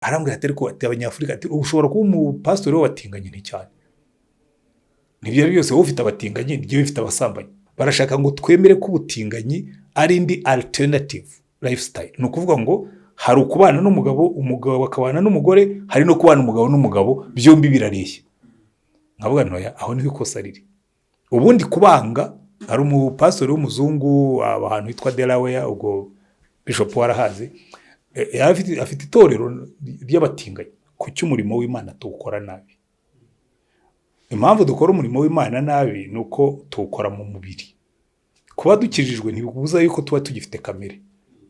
Arambwira ati: "Ariko," ati, "Abanyafurika," ati, "ushobora kuba umupasitori w'abatinganyi nticyane nibyo ari byose, wowe ufite abatinganyi, njyewe mfite abasambanyi." Barashaka ngo twemere ko ubutinganyi ari indi alternative lifestyle. Ni ukuvuga ngo hari ukubana n'umugabo, umugabo akabana n'umugore, hari no kubana umugabo n'umugabo, byombi birareshya. Nkavuga ntoya, aho niho ikosa riri. Ubundi kubanga, hari umupasitori w'umuzungu ahantu hitwa Delaware, ubwo Bishop warahazi, yari afite itorero ry'abatinganyi. Kuki umurimo w'Imana tuwukora nabi? Impamvu dukora umurimo w'Imana nabi ni uko tuwukora mu mubiri. Kuba dukijijwe ntibibuza yuko tuba tugifite kamere.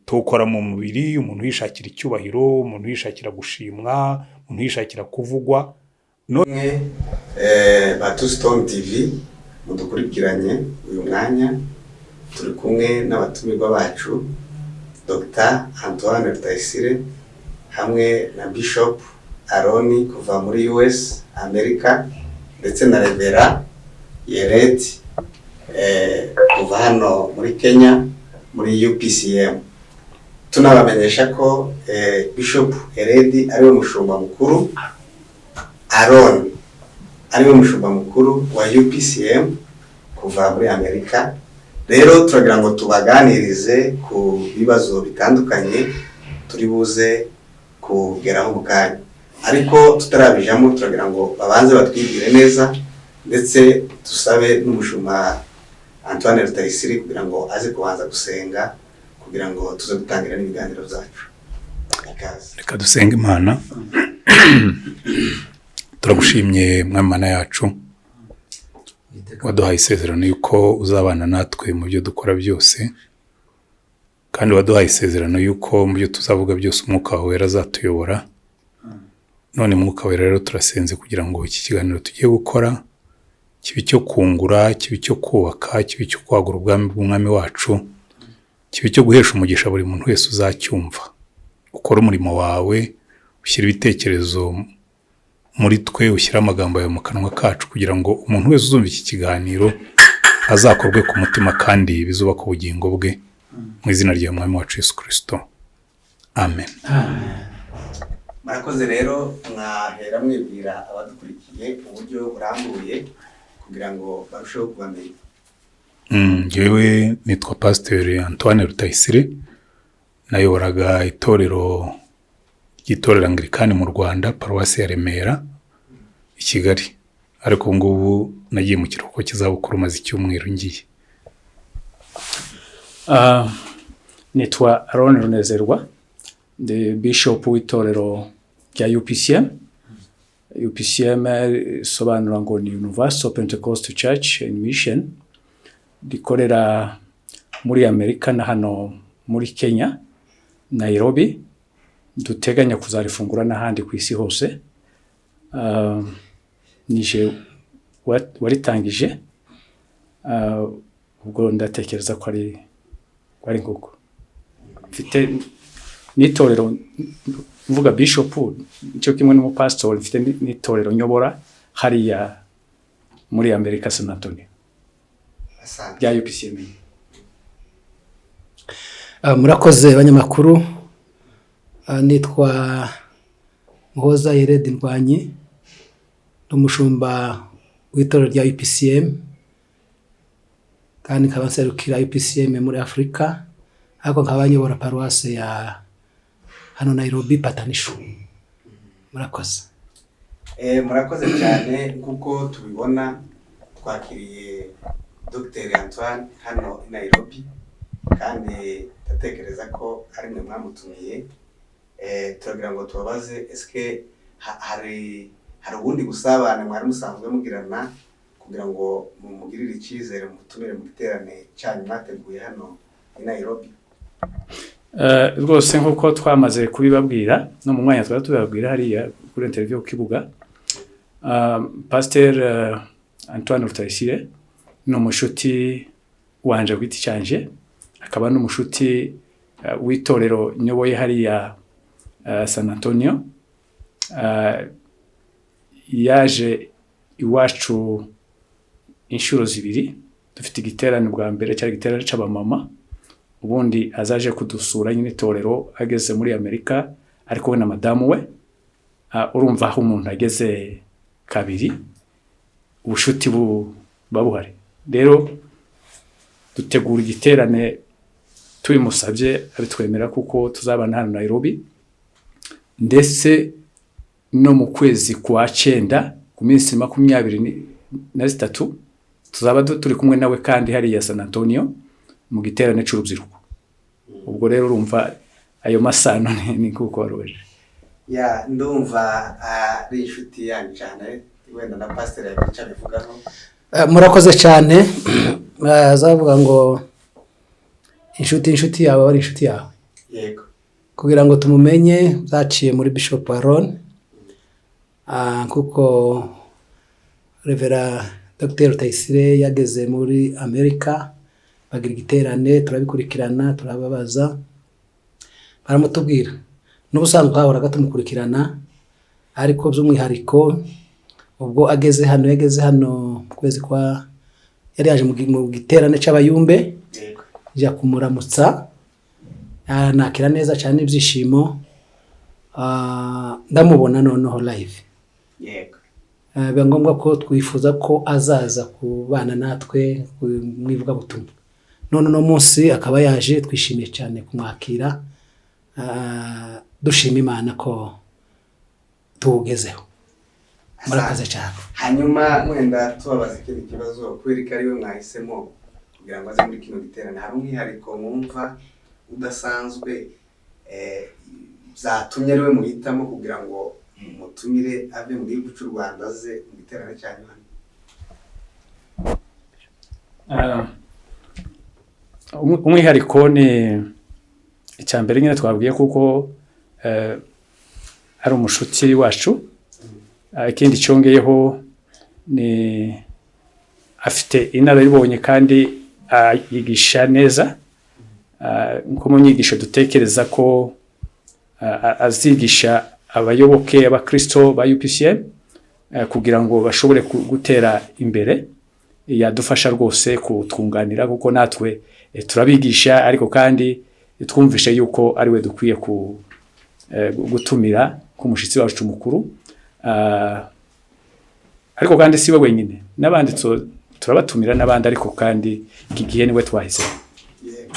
Tuwukora mu mubiri, umuntu yishakira icyubahiro, umuntu yishakira gushimwa, umuntu yishakira kuvugwa. Mwe ba Two Stone TV mudukurikiranye uyu mwanya, turi kumwe n'abatumirwa bacu, Dr Antoine Rutayisire hamwe na Bishop Aroni kuva muri US America, ndetse na Reverend Yeredi kuva hano muri Kenya muri UPCM. Tunabamenyesha ko Bishop Heredi ariwe mushumba mukuru, Aaron ariwe mushumba mukuru wa UPCM kuva muri Amerika. Rero turagira ngo tubaganirize ku bibazo bitandukanye turi buze kugeraho mu kanya, ariko tutarabijamo turagira ngo babanze batwibwire neza, ndetse dusabe n'umushumba Antoine Rutayisire kugira ngo aze kubanza gusenga kugira ngo tuze gutangira n'ibiganiro byacu. Ikaze. Reka dusenge Imana. Turagushimye, Mwami Mana yacu, waduhaye isezerano yuko uzabana natwe mu byo dukora byose, kandi waduhaye isezerano yuko mu byo tuzavuga byose Umwuka wawe Wera azatuyobora. None Mwuka Wera rero, turasenze kugira ngo iki kiganiro tugiye gukora kibe icyo kungura, kibe icyo kubaka, kibe icyo kwagura ubwami bw'Umwami wacu, kibe icyo guhesha umugisha buri muntu wese uzacyumva. Ukore umurimo wawe, ushyire ibitekerezo muri twe, ushyire amagambo yawe mu kanwa kacu, kugira ngo umuntu wese uzumva iki kiganiro azakorwe ku mutima kandi bizubaka ubugingo bwe. Mu izina rya Mwami wacu Yesu Kirisito, amen. Murakoze. Rero mwahera mwibwira abadukurikiye uburyo burambuye kugira ngo barusheho kubamenya. Njyewe nitwa Pasiteri Antoine Rutayisire, nayoboraga itorero ry'Itorero Anglikani mu Rwanda, Paruwasi ya Remera i Kigali, ariko ubu ngubu nagiye mu kiruhuko cy'izabukuru, maze icyumweru ngiye. Nitwa Aaron Runezerwa, ndi bishop w'itorero rya UPCM. UPCM isobanura ngo ni Universal Pentecostal Church and Mission, rikorera muri Amerika na hano muri Kenya, Nairobi. Duteganya kuzarifungura n'ahandi ku isi hose. Nije waritangije. Ubwo ndatekereza ko ari nguko. Mfite n'itorero, mvuga bishop cyo kimwe n'umupasitori, mfite n'itorero nyobora hariya muri Amerika, San Antonio. Asante. Rya UPCM. Murakoze banyamakuru. Nitwa Muhoza Yeredi Ndwanyi, ni umushumba w'itorero rya UPCM kandi nkaba nserukira UPCM muri Afurika, ariko nkaba nyobora paruwase ya hano Nairobi, Patanisho. Murakoze. Murakoze cyane. Nk'uko tubibona, twakiriye Dr Antoine hano i Nairobi, kandi ndatekereza ko ari mwe mwamutumiye. Turagira ngo tubabaze: eske hari ubundi busabane mwari musanzwe mugirana kugira ngo mumugirire icyizere, mutumire mu giterane cyanyu mwateguye hano i Nairobi? Rwose nk'uko twamaze kubibabwira no mu mwanya twari tubibabwira hariya kuri interview ku kibuga, Pasteur Antoine Rutayisire ni umushuti wanje ku giti cyanje, akaba n'umushuti w'itorero nyoboye hariya San Antonio. Yaje iwacu inshuro zibiri dufite igiterane. Bwa mbere cyari igiterane c'abamama, ubundi azaje kudusura nyine itorero ageze muri Amerika ari kumwe na madamu we. Urumva aho umuntu ageze kabiri, ubushuti buba buhari. Rero dutegura igiterane tubimusabye, abitwemera, kuko tuzabana hano Nairobi, ndetse no mu kwezi kwa cyenda ku minsi 23 tuzaba turi kumwe nawe kandi hariya San Antonio mu giterane c'urubyiruko. Ubwo rero urumva ayo masano ni kuko warubaje. Ya, ndumva ari inshuti yanyu cyane. Wenda na pasiteri yagira icyo abivugaho. Murakoze cyane. Azavuga ngo inshuti yawe aba ari inshuti yawe. Kugira ngo tumumenye byaciye muri Bishop Aaron, kuko Reverend Dr Rutayisire yageze muri Amerika, bagira igiterane, turabikurikirana, turababaza, baramutubwira. N'ubusanzwe twahoraga tumukurikirana, ariko by'umwihariko ubwo ageze hano, yageze hano mu kwezi kwa, yari yaje mu giterane cy'abayumbe. Njya kumuramutsa, nakira neza cyane ibyishimo. Ndamubona noneho live. Biba ngombwa ko twifuza ko azaza kubana natwe mu ivugabutumwa. None uno munsi akaba yaje, twishimiye cyane kumwakira. Dushima Imana ko tuwugezeho. Murakoze cyane. Hanyuma wenda tubabaza ikindi kibazo: kubera ko ari we mwahisemo kugira ngo aze muri kino giterane, hari umwihariko mwumva udasanzwe byatumye ari we muhitamo kugira ngo mutumire ave mu gihugu cy'u Rwanda aze mu giterane cyanyu hano? Umwihariko ni icya mbere nyine twabwiye, kuko ari umushuti wacu. Ikindi cyongeyeho ni afite inararibonye kandi yigisha neza. Nko mu nyigisho dutekereza ko azigisha abayoboke, abakristo ba UPCM, kugira ngo bashobore gutera imbere, yadufasha rwose kutwunganira, kuko natwe turabigisha, ariko kandi twumvishe yuko ari we dukwiye gutumira k'umushyitsi wacu mukuru. Ariko kandi si we wenyine, n'abandi turabatumira n'abandi, ariko kandi iki gihe niwe twahisemo. Yego.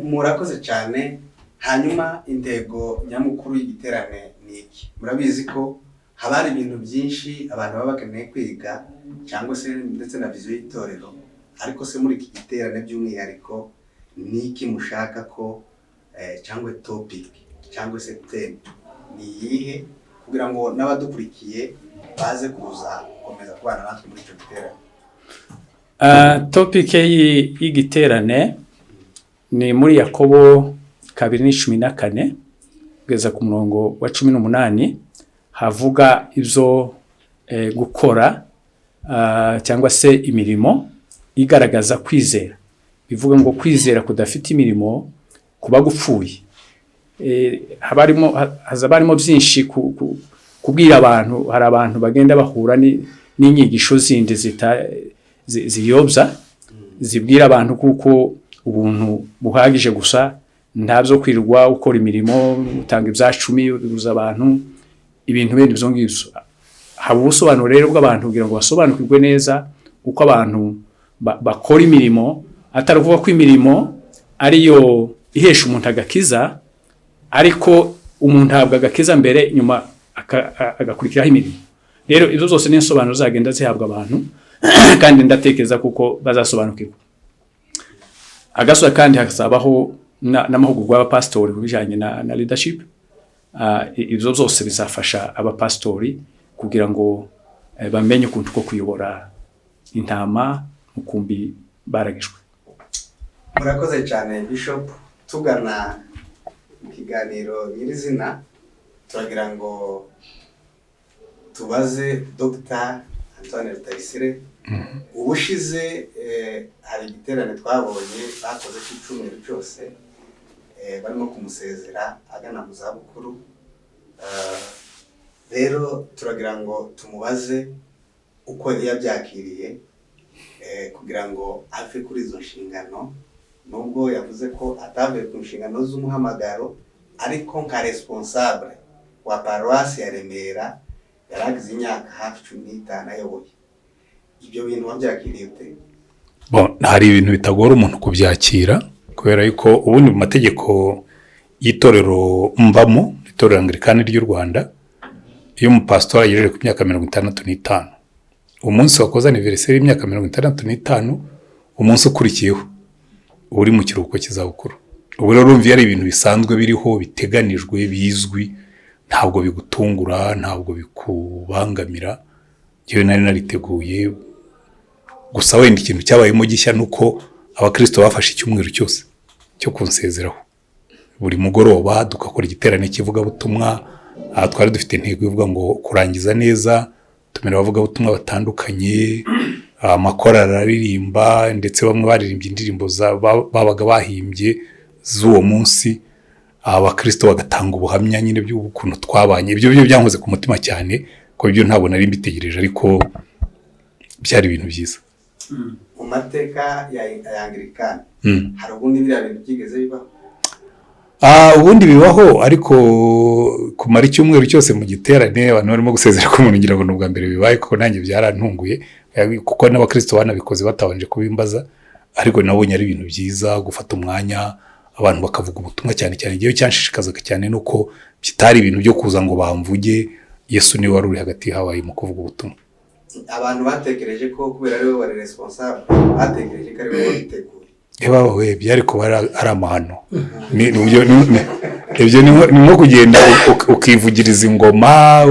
Murakoze cyane. Hanyuma intego nyamukuru y'igiterane ni iki? Murabizi ko haba hari ibintu byinshi abantu baba bakeneye kwiga, cyangwa se ndetse na vision y'itorero, ariko se muri iki giterane by'umwihariko ni iki mushaka ko cyangwa topic cyangwa se theme ni iyihe, kugira ngo n'abadukurikiye baze kuza gukomeza kubana natwe muri icyo giterane? Topic y'igiterane ni muri Yakobo 2:14 kugeza ku murongo wa 18, havuga ibyo gukora cyangwa se imirimo igaragaza kwizera. Bivuga ngo kwizera kudafite imirimo kuba gupfuye. Haba harimo hazaba harimo byinshi kubwira abantu. Hari abantu bagenda bahura n'inyigisho zindi ziyobya, zibwira abantu kuko ubuntu buhagije gusa, nta byo kwirirwa ukora imirimo, utanga ibyacumi, ubibuza abantu ibintu bindi ibyo ngibyo. Haba ubusobanuro rero bw'abantu kugira ngo basobanukirwe neza uko abantu bakora imirimo, atari ukuvuga ko imirimo ariyo ihesha umuntu agakiza, ariko umuntu ahabwa agakiza mbere, nyuma agakurikiraho imirimo. Rero izo zose ni insobanuro zagenda zihabwa abantu, kandi ndatekereza kuko bazasobanukirwa agasoza. Kandi hazabaho n'amahugurwa y'abapasitori ku bijyanye na leadership. Ibyo byose bizafasha abapasitori kugira ngo bamenye ukuntu ko kuyobora intama mukumbi baragijwe. Murakoze cyane, Bishop. Tugana mu kiganiro nyirizina, turagira ngo tubaze Dr Antoine Rutayisire. Ubushize hari igiterane twabonye bakoze cy'icyumweru cyose, barimo kumusezera agana mu zabukuru. Rero turagira ngo tumubaze uko yabyakiriye kugira ngo ave kuri izo nshingano, nubwo yavuze ko atavuye ku nshingano z'umuhamagaro, ariko nka responsable. wa paruwasi ya Remera yaragize imyaka hafi 15 ayoboye. Ibyo bintu wabyakiriye ute? Bon, hari ibintu bitagora umuntu kubyakira, kubera yuko ubundi mu mategeko y'itorero mbamo, itorero Anglikani ry'u Rwanda, iyo umupasitori agejeje ku myaka 65, umunsi wakoze anniversaire y'imyaka 65, umunsi ukurikiyeho uba uri mu kiruhuko cy'izabukuru. Ubu rero urumva iyo ari ibintu bisanzwe biriho, biteganijwe, bizwi, ntabwo bigutungura, ntabwo bikubangamira. Njyewe nari nariteguye. Gusa wenda ikintu cyabayemo gishya ni uko abakristo bafashe icyumweru cyose cyo kunsezeraho, buri mugoroba tugakora igiterane cy'ivugabutumwa. Aha twari dufite intego ivuga ngo kurangiza neza, tumira abavugabutumwa batandukanye, amakorali araririmba, ndetse bamwe baririmbye indirimbo babaga bahimbye z'uwo munsi, abakristo bagatanga ubuhamya nyine by'ukuntu twabanye. Ibyo byo byankoze ku mutima cyane, ko ibyo ntabwo nari mbitegereje, ariko byari ibintu byiza. Mu mateka ya Anglikani, hari ubundi biriya bintu byigeze bibaho? Ubundi bibaho, ariko kumara icyumweru cyose mu giterane abantu barimo gusezera ku muntu, ngira ngo ni ubwa mbere bibaye, kuko nanjye byarantunguye, kuko n'abakristo banabikoze batabanje kubimbaza. Ariko nabonye ari ibintu byiza gufata umwanya abantu bakavuga ubutumwa, cyane cyane igihe cyanshishikazaga cyane nuko bitari ibintu byo kuza ngo bamvuge. Yesu niwe wari uri hagati, habaye mu kuvuga ubutumwa. Abantu batekereje ko kubera ari we wari responsable, batekereje ko ari we wabiteguye. We byari kuba ari amahano. Ibyo ni nko kugenda ukivugiriza ingoma,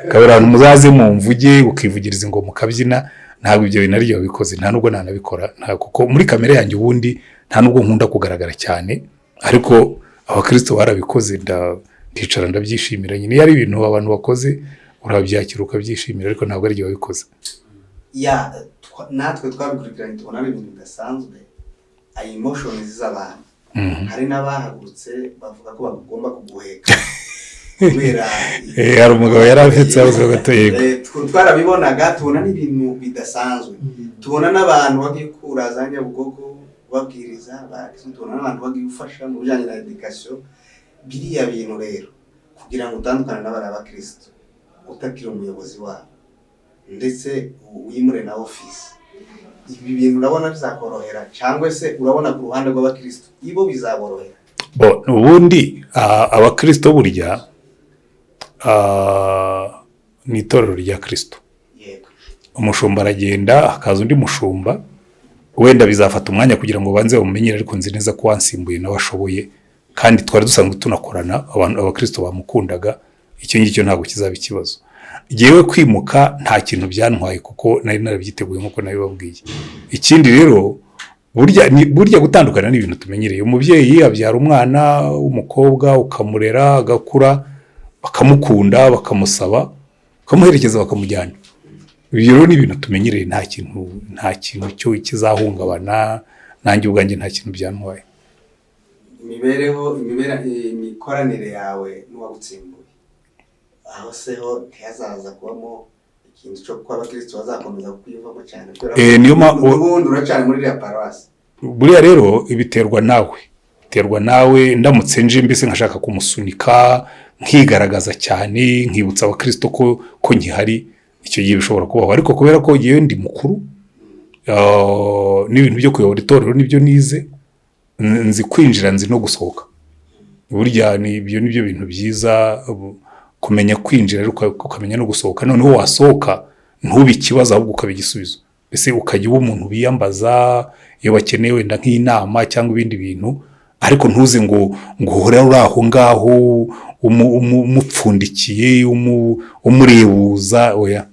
ukabera abantu muzaze mumvuge, ukivugiriza ingoma ukabyina. Ntabwo ibyo bintu ari bikoze, nta nubwo nanabikora, kuko muri kamere yanjye ubundi nta nubwo nkunda kugaragara cyane. Ariko abakristo barabikoze, ndicara ndabyishimira nyine. Iyo ari ibintu abantu bakoze urabyakira ukabyishimira, ariko ntabwo ari ibyo babikoze. Ya, natwe twabikurikiranye tubona ari ibintu bidasanzwe, emotions z'abantu. Hari n'abahagurutse bavuga ko bagomba kuguheka kubera Hari umugabo yari afite abuze gato, yego. Twarabibonaga, tubona n'ibintu bidasanzwe, tubona n'abantu bagiye kura za Nyabugogo babwiriza, tubona n'abantu bagiye gufasha mu bijyanye na education. Biriya bintu rero, kugira ngo utandukane n'abari abakristo utakiri umuyobozi wabo, ndetse wimure na office, ibi bintu urabona bizakorohera, cyangwa se urabona ku ruhande rw'abakristo ibo bizaborohera? Bo, ubundi abakristo burya ni itorero rya Kristo. Umushumba aragenda, hakaza undi mushumba. Wenda bizafata umwanya kugira ngo banze bamumenyere, ariko nzi neza ko wansimbuye nawe ashoboye, kandi twari dusanzwe tunakorana, abantu abakristo bamukundaga. Icyo ngicyo ntabwo kizaba ikibazo. Yewe, kwimuka nta kintu byantwaye, kuko nari narabyiteguye nk'uko nabibabwiye. Ikindi rero, burya gutandukana ni ibintu tumenyereye. Umubyeyi abyara umwana w'umukobwa, ukamurera agakura, bakamukunda, bakamusaba, bakamuherekeza, bakamujyana. Ibyo rero ni ibintu tumenyereye, nta kintu cyo kizahungabana. Nanjye ubwanjye nta kintu byantwaye. Imibereho, imikoranire yawe n'uwagutsimbuye, aho se ho ntihazaza kubamo ikintu cyo kuba abakristo bazakomeza kukwiyumvamo cyane, kubera ko Niyo ubundi uracyari muri iriya paruwasi? Buriya rero biterwa nawe. Ndamutse nje mbese nkashaka kumusunika, nkigaragaza cyane, nkibutsa abakristo ko nkihari, icyo gihe bishobora kubaho. Ariko kubera ko ngewe ndi mukuru, n'ibintu byo kuyobora itorero nibyo nize, nzi kwinjira, nzi no gusohoka. Burya ni ibyo nibyo bintu byiza, kumenya kwinjira ariko ukamenya no gusohoka. Noneho wasohoka ntube ikibazo, ahubwo ukaba igisubizo, mbese ukajya uba umuntu biyambaza iyo bakeneye wenda nk'inama cyangwa ibindi bintu, ariko ntuze ngo uhore uri aho ngaho umupfundikiye, umurebuza. Oya,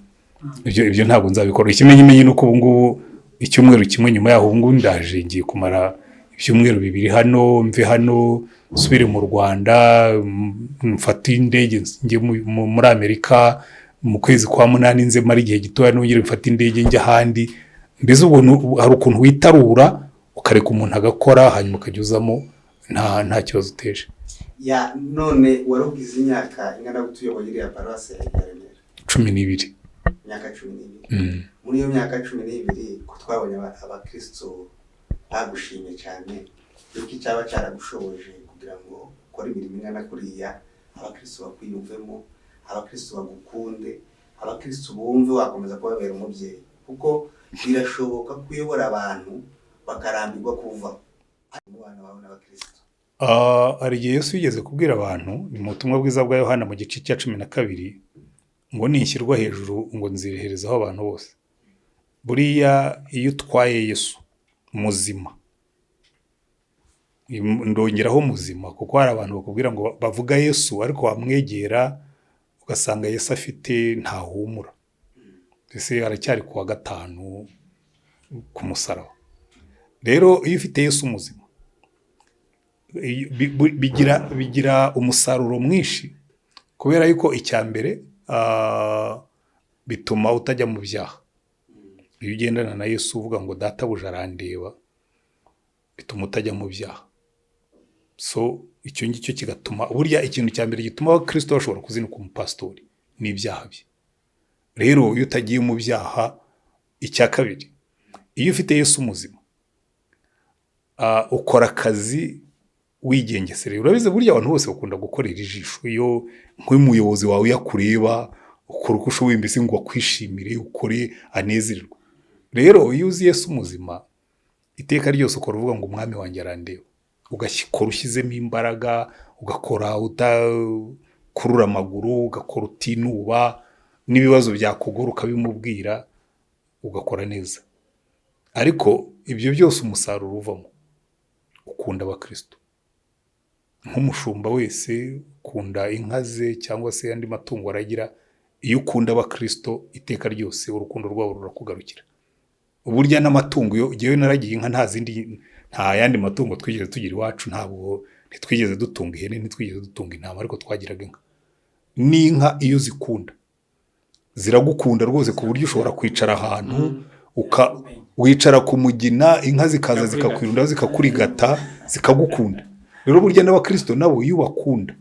ibyo ntabwo nzabikora. Ikimenyimenyi ni uko ubu ngubu icyumweru kimwe nyuma yaho, ubu ngubu ndaje, ngiye kumara ibyumweru 2 hano, mve hano nsubire mu Rwanda, mfate indege njye muri Amerika mu kwezi kwa 8, nze mara igihe gitoya, nongere mfate indege njye ahandi. Mbese ubuntu hari ukuntu witarura, ukareka umuntu agakora, hanyuma ukajya uzamo nta kibazo uteje. Ya, none wari ugize imyaka ingana gute uyoboye iriya paruwasi ya Remera? 12. Imyaka 12. Muri iyo myaka 12, ko twabonye abakristo bagushimye cyane, iki cyaba cyaragushoboje kugira ngo ukore imirimo ingana kuriya? Abakristo bakwiyumvemo, abakristo bagukunde, abakristo bumve wakomeza kubabera umubyeyi, kuko birashoboka ko uyobora abantu bakarambirwa kuva umubano wawe n'abakristo. Hari igihe Yesu yigeze kubwira abantu, ni mu butumwa bwiza bwa Yohana mu gice cya 12, ngo nishyirwa hejuru ngo nzireherezaho abantu bose. Buriya iyo utwaye Yesu muzima, ndongeraho muzima, kuko hari abantu bakubwira ngo bavuga Yesu ariko wamwegera ugasanga Yesu afite ntahumura, ese aracyari ku wa gatanu ku musaraba. Rero iyo ufite Yesu muzima bigira umusaruro mwinshi, kubera yuko icya mbere bituma utajya mu byaha. Iyo ugendana na Yesu uvuga ngo databuja arandeba, bituma utajya mu byaha. So icyo ngicyo kigatuma burya ikintu cya mbere gituma abakristo bashobora kuzinuka umupasitori ni ibyaha bye. Rero iyo utagiye mu byaha, icya kabiri, iyo ufite Yesu muzima ukora akazi wigengesereye. Urabizi burya abantu bose bakunda gukorera ijisho. Iyo nk'umuyobozi wawe iyo akureba ukora uko ushoboye mbese ngo akwishimire, ukore anezererwe. Rero iyo uzi Yesu muzima, iteka ryose ukora uvuga ngo umwami wanjye arandeba, ugakora ushyizemo imbaraga, ugakora udakurura amaguru, ugakora utinuba, n'ibibazo byakugora ukabimubwira, ugakora neza. Ariko ibyo byose umusaruro uvamo, ukunda abakristo. Nk'umushumba wese ukunda inka ze cyangwa se andi matungo aragira, iyo ukunda abakristo iteka ryose urukundo rwabo rurakugarukira. Burya n'amatungo, iyo njyewe naragiye inka, nta zindi, nta yandi matungo twigeze tugira iwacu, ntabwo ntitwigeze dutunga ihene, ntitwigeze dutunga intama, ariko twagiraga inka. N'inka iyo zikunda ziragukunda rwose, ku buryo ushobora kwicara ahantu wicara ku mugina, inka zikaza zikakwirunda, zikakurigata, zikagukunda. Rero burya n'abakristo nabo iyo ubakunda,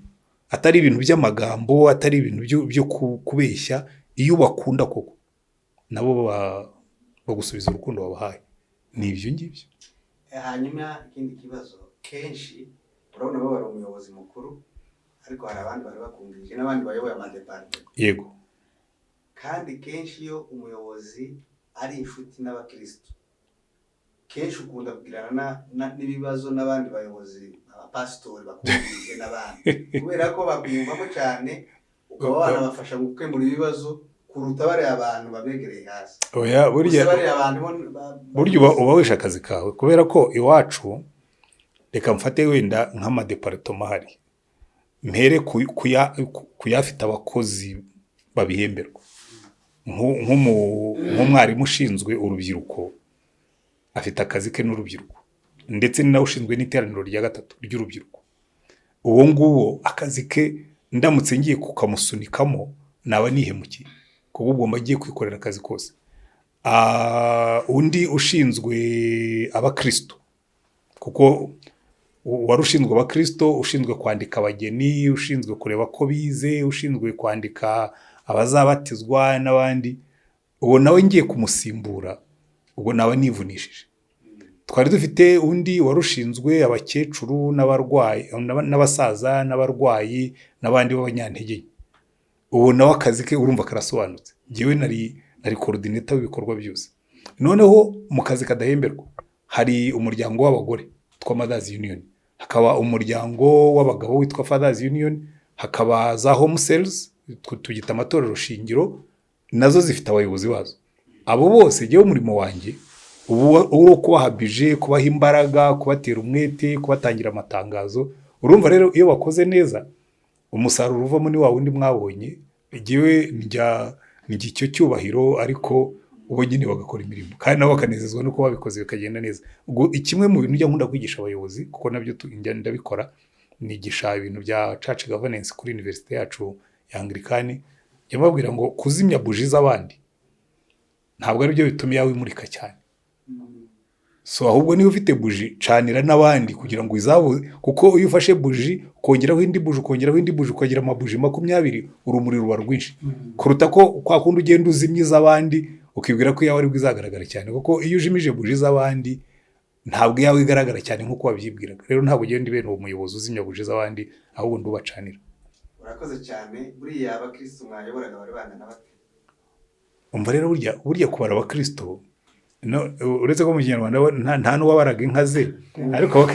atari ibintu by'amagambo, atari ibintu byo kubeshya, iyo ubakunda koko nabo bagusubiza urukundo wabahaye. Ni ibyo ngibyo. Hanyuma ikindi kibazo, kenshi urabona bo bari umuyobozi mukuru, ariko hari abandi bari bakungirije n'abandi bayoboye amadepartement. Kandi kenshi iyo umuyobozi ari inshuti n'abakristo, kenshi ukunda kugirana n'ibibazo n'abandi bayobozi, abapasitori bakungirije n'abandi, kubera ko bakwiyumvamo cyane, ukaba wanabafasha gukemura ibibazo kuruta bariya abantu babegereye hasi. Oya, burya Gusa bariya abantu bo burya uba wishe akazi kawe, kubera ko iwacu, reka mfate wenda nk'amadepartement ahari, mpere kuyafite abakozi babihemberwa. Nk'umwarimu ushinzwe urubyiruko afite akazi ke n'urubyiruko, ndetse ni nawe ushinzwe n'iteraniro rya gatatu ry'urubyiruko. Uwo nguwo akazi ke ndamutse ngiye kukamusunikamo naba nihemukiye, kuko ubwo mba agiye kwikorera akazi kose. Undi ushinzwe abakristo, kuko wari ushinzwe abakristo, ushinzwe kwandika abageni, ushinzwe kureba ko bize, ushinzwe kwandika abazabatizwa n'abandi, uwo nawe ngiye kumusimbura ubwo naba nivunishije. Twari dufite undi wari ushinzwe abakecuru n'abarwayi, n'abasaza n'abarwayi n'abandi b'abanyantege nke, uwo nawe akazi ke urumva karasobanutse. Njyewe nari coordinator w'ibikorwa byose. Noneho mu kazi kadahemberwa hari umuryango w'abagore witwa Mothers Union, hakaba umuryango w'abagabo witwa Fathers Union, hakaba za home cells, tugita amatorero shingiro, nazo zifite abayobozi bazo. Abo bose njyewe umurimo wanjye ubu uri kubaha budget, kubaha imbaraga, kubatera umwete, kubatangira amatangazo. Urumva rero iyo bakoze neza umusaruro uvamo ni wa wundi mwabonye. Njyewe njya icyo cyubahiro, ariko ubo nyine bagakora imirimo kandi nabo bakanezezwa nuko babikoze bikagenda neza. Ubwo kimwe mu bintu njya nkunda kwigisha abayobozi, kuko nabyo njya ndabikora, nigisha ibintu bya church governance kuri université yacu ya Anglikani, njya mbabwira ngo kuzimya buji z'abandi ntabwo ari byo bituma iyawe imurika cyane. So ahubwo niba ufite buji, canira n'abandi kugira ngo izabo, kuko iyo ufashe buji ukongeraho indi buji, ukongeraho indi buji, ukagira amabuji 20, urumuri ruba rwinshi kuruta ko kwa kundi ugenda uzimya iz'abandi ukibwira ko iyawe aribwo izagaragara cyane. Kuko iyo ujimije buji z'abandi ntabwo iyawe igaragara cyane nk'uko wabyibwiraga. Rero ntabwo ugenda ibera uwo muyobozi uzimya buji z'abandi, ahubwo ndubacanira. Urakoze cyane. Buriya abakirisitu mwayoboraga bari bangana bate? Umva rero, burya kubara abakristo no, uretse ko mu Kinyarwanda bo nta n'uwabaraga inka ze, ariko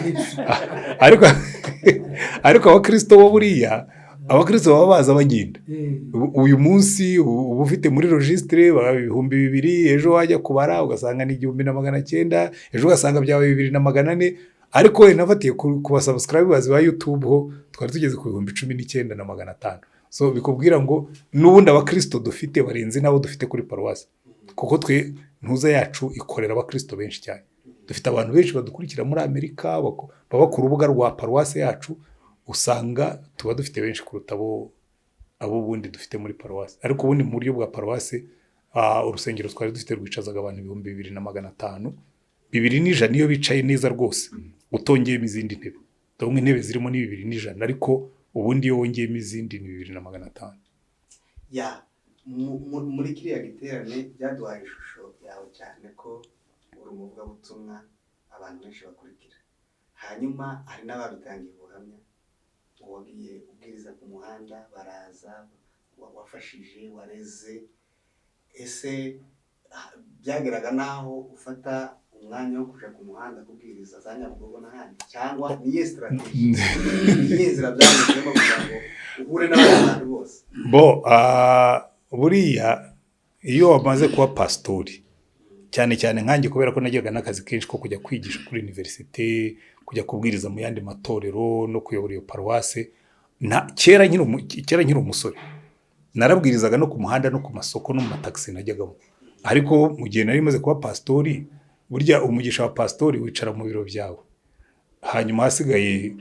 abakristo bo, buriya abakristo baba baza bagenda. Uyu munsi uba ufite muri registre 2000, ejo wajya kubara ugasanga ni 1900, ejo ugasanga byabaye 2400. Ariko wenda nafatiye ku ba subscribers ba YouTube, ho twari tugeze ku 19,500. So bikubwira ngo n'ubundi abakristo dufite barenze n'abo dufite kuri paruwasi, kuko twe ntuza yacu ikorera abakristo benshi cyane. Dufite abantu benshi badukurikira muri Amerika, baba ku rubuga rwa paruwasi yacu. Usanga tuba dufite benshi kuruta abo ubundi dufite muri paruwasi. Ariko ubundi mu buryo bwa paruwasi, urusengero twari dufite rwicazaga abantu 2500, 2100 iyo bicaye neza rwose, utongeyemo izindi ntebe. Ndabona intebe zirimo ni 2100, ariko ubundi iyo wongeyemo izindi ni 2500. Ya, muri kiriya giterane byaduhaye ishusho yawe cyane ko uri umuvugabutumwa abantu benshi bakurikira. Hanyuma hari n'ababitangiye ubuhamya, wagiye ubwiriza ku muhanda baraza, wafashije, wareze. Ese byageraga n'aho ufata umwanya wo kuja ku muhanda kubwiriza za Nyabugogo n'ahandi, cyangwa niyo strategy, niyo nzira byanyuzemo kugira ngo uhure n'abandi bantu bose? Bo buriya iyo wamaze kuba pasitori, cyane cyane nkanjye, kubera ko nagiraga n'akazi kenshi ko kujya kwigisha kuri université, kujya kubwiriza mu yandi matorero no kuyobora iyo paruwase, kera nkiri umusore narabwirizaga no ku muhanda no ku masoko no mu matagisi najyagamo. Ariko mu gihe nari maze kuba pasitori, burya umugisha wa pasitori, wicara mu biro byawe, hanyuma hasigaye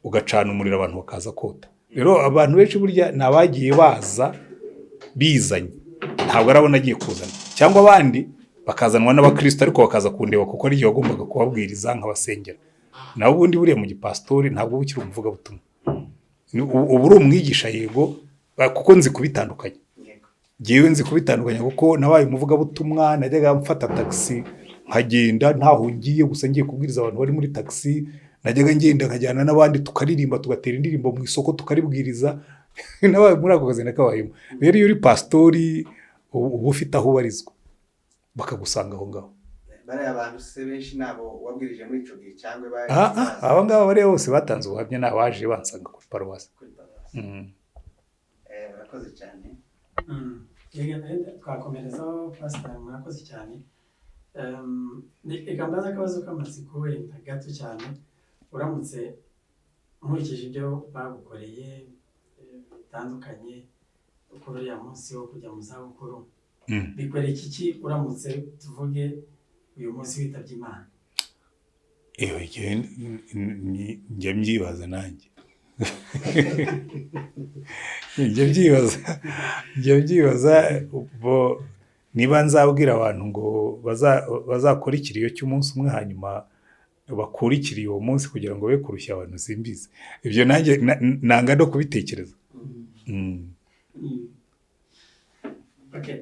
ugacana umuriro, abantu bakaza kota. Rero abantu benshi burya ni abagiye baza bizanye, ntabwo arabona agiye kuzana, cyangwa abandi bakazanwa n'abakristo, ariko bakaza kundeba kuko ari igihe wagombaga kubabwiriza nkabasengera. Naho ubundi buriya mu gipasitori ntabwo uba ukiri umuvugabutumwa. Uba uri umwigisha, yego, kuko nzi kubitandukanya. Ngewe nzi kubitandukanya kuko nabaye umuvugabutumwa. Najyaga mfata tagisi nkagenda ntaho ngiye, gusa ngiye kubwiriza abantu bari muri tagisi. Najyaga ngenda nkajyana n'abandi, tukaririmba, tugatera indirimbo mu isoko, tukaribwiriza. Nabaye muri ako kazi, nakabayemo. Rero iyo uri pasitori uba ufite aho ubarizwa, bakagusanga aho ngaho. Bariya bantu se benshi nabo wabwirije muri ico gihe, cyangwa bari Aba ngaba bariya bose batanze ubuhamya ni abaje bansanga kuri paruwasi. Kuri paruwasi. Urakoze cyane. Yego, twakomerezaho. Pasiteri, murakoze cyane. Reka mbaze akabazo k'amatsiko wenda gato cyane. Uramutse, nkurikije ibyo bagukoreye bitandukanye kuri uriya munsi wo kujya mu zabukuru, bikwereka iki uramutse, tuvuge, uyu munsi witabye Imana? Ewe, igihe njya mbyibaza nanjye, njya mbyibaza bo niba nzabwira abantu ngo bazakore ikiriyo cy'umunsi umwe, hanyuma bakure ikiriyo uwo munsi kugira ngo be kurushya abantu. Simbizi ibyo, nanjye nanga no kubitekereza. Okay.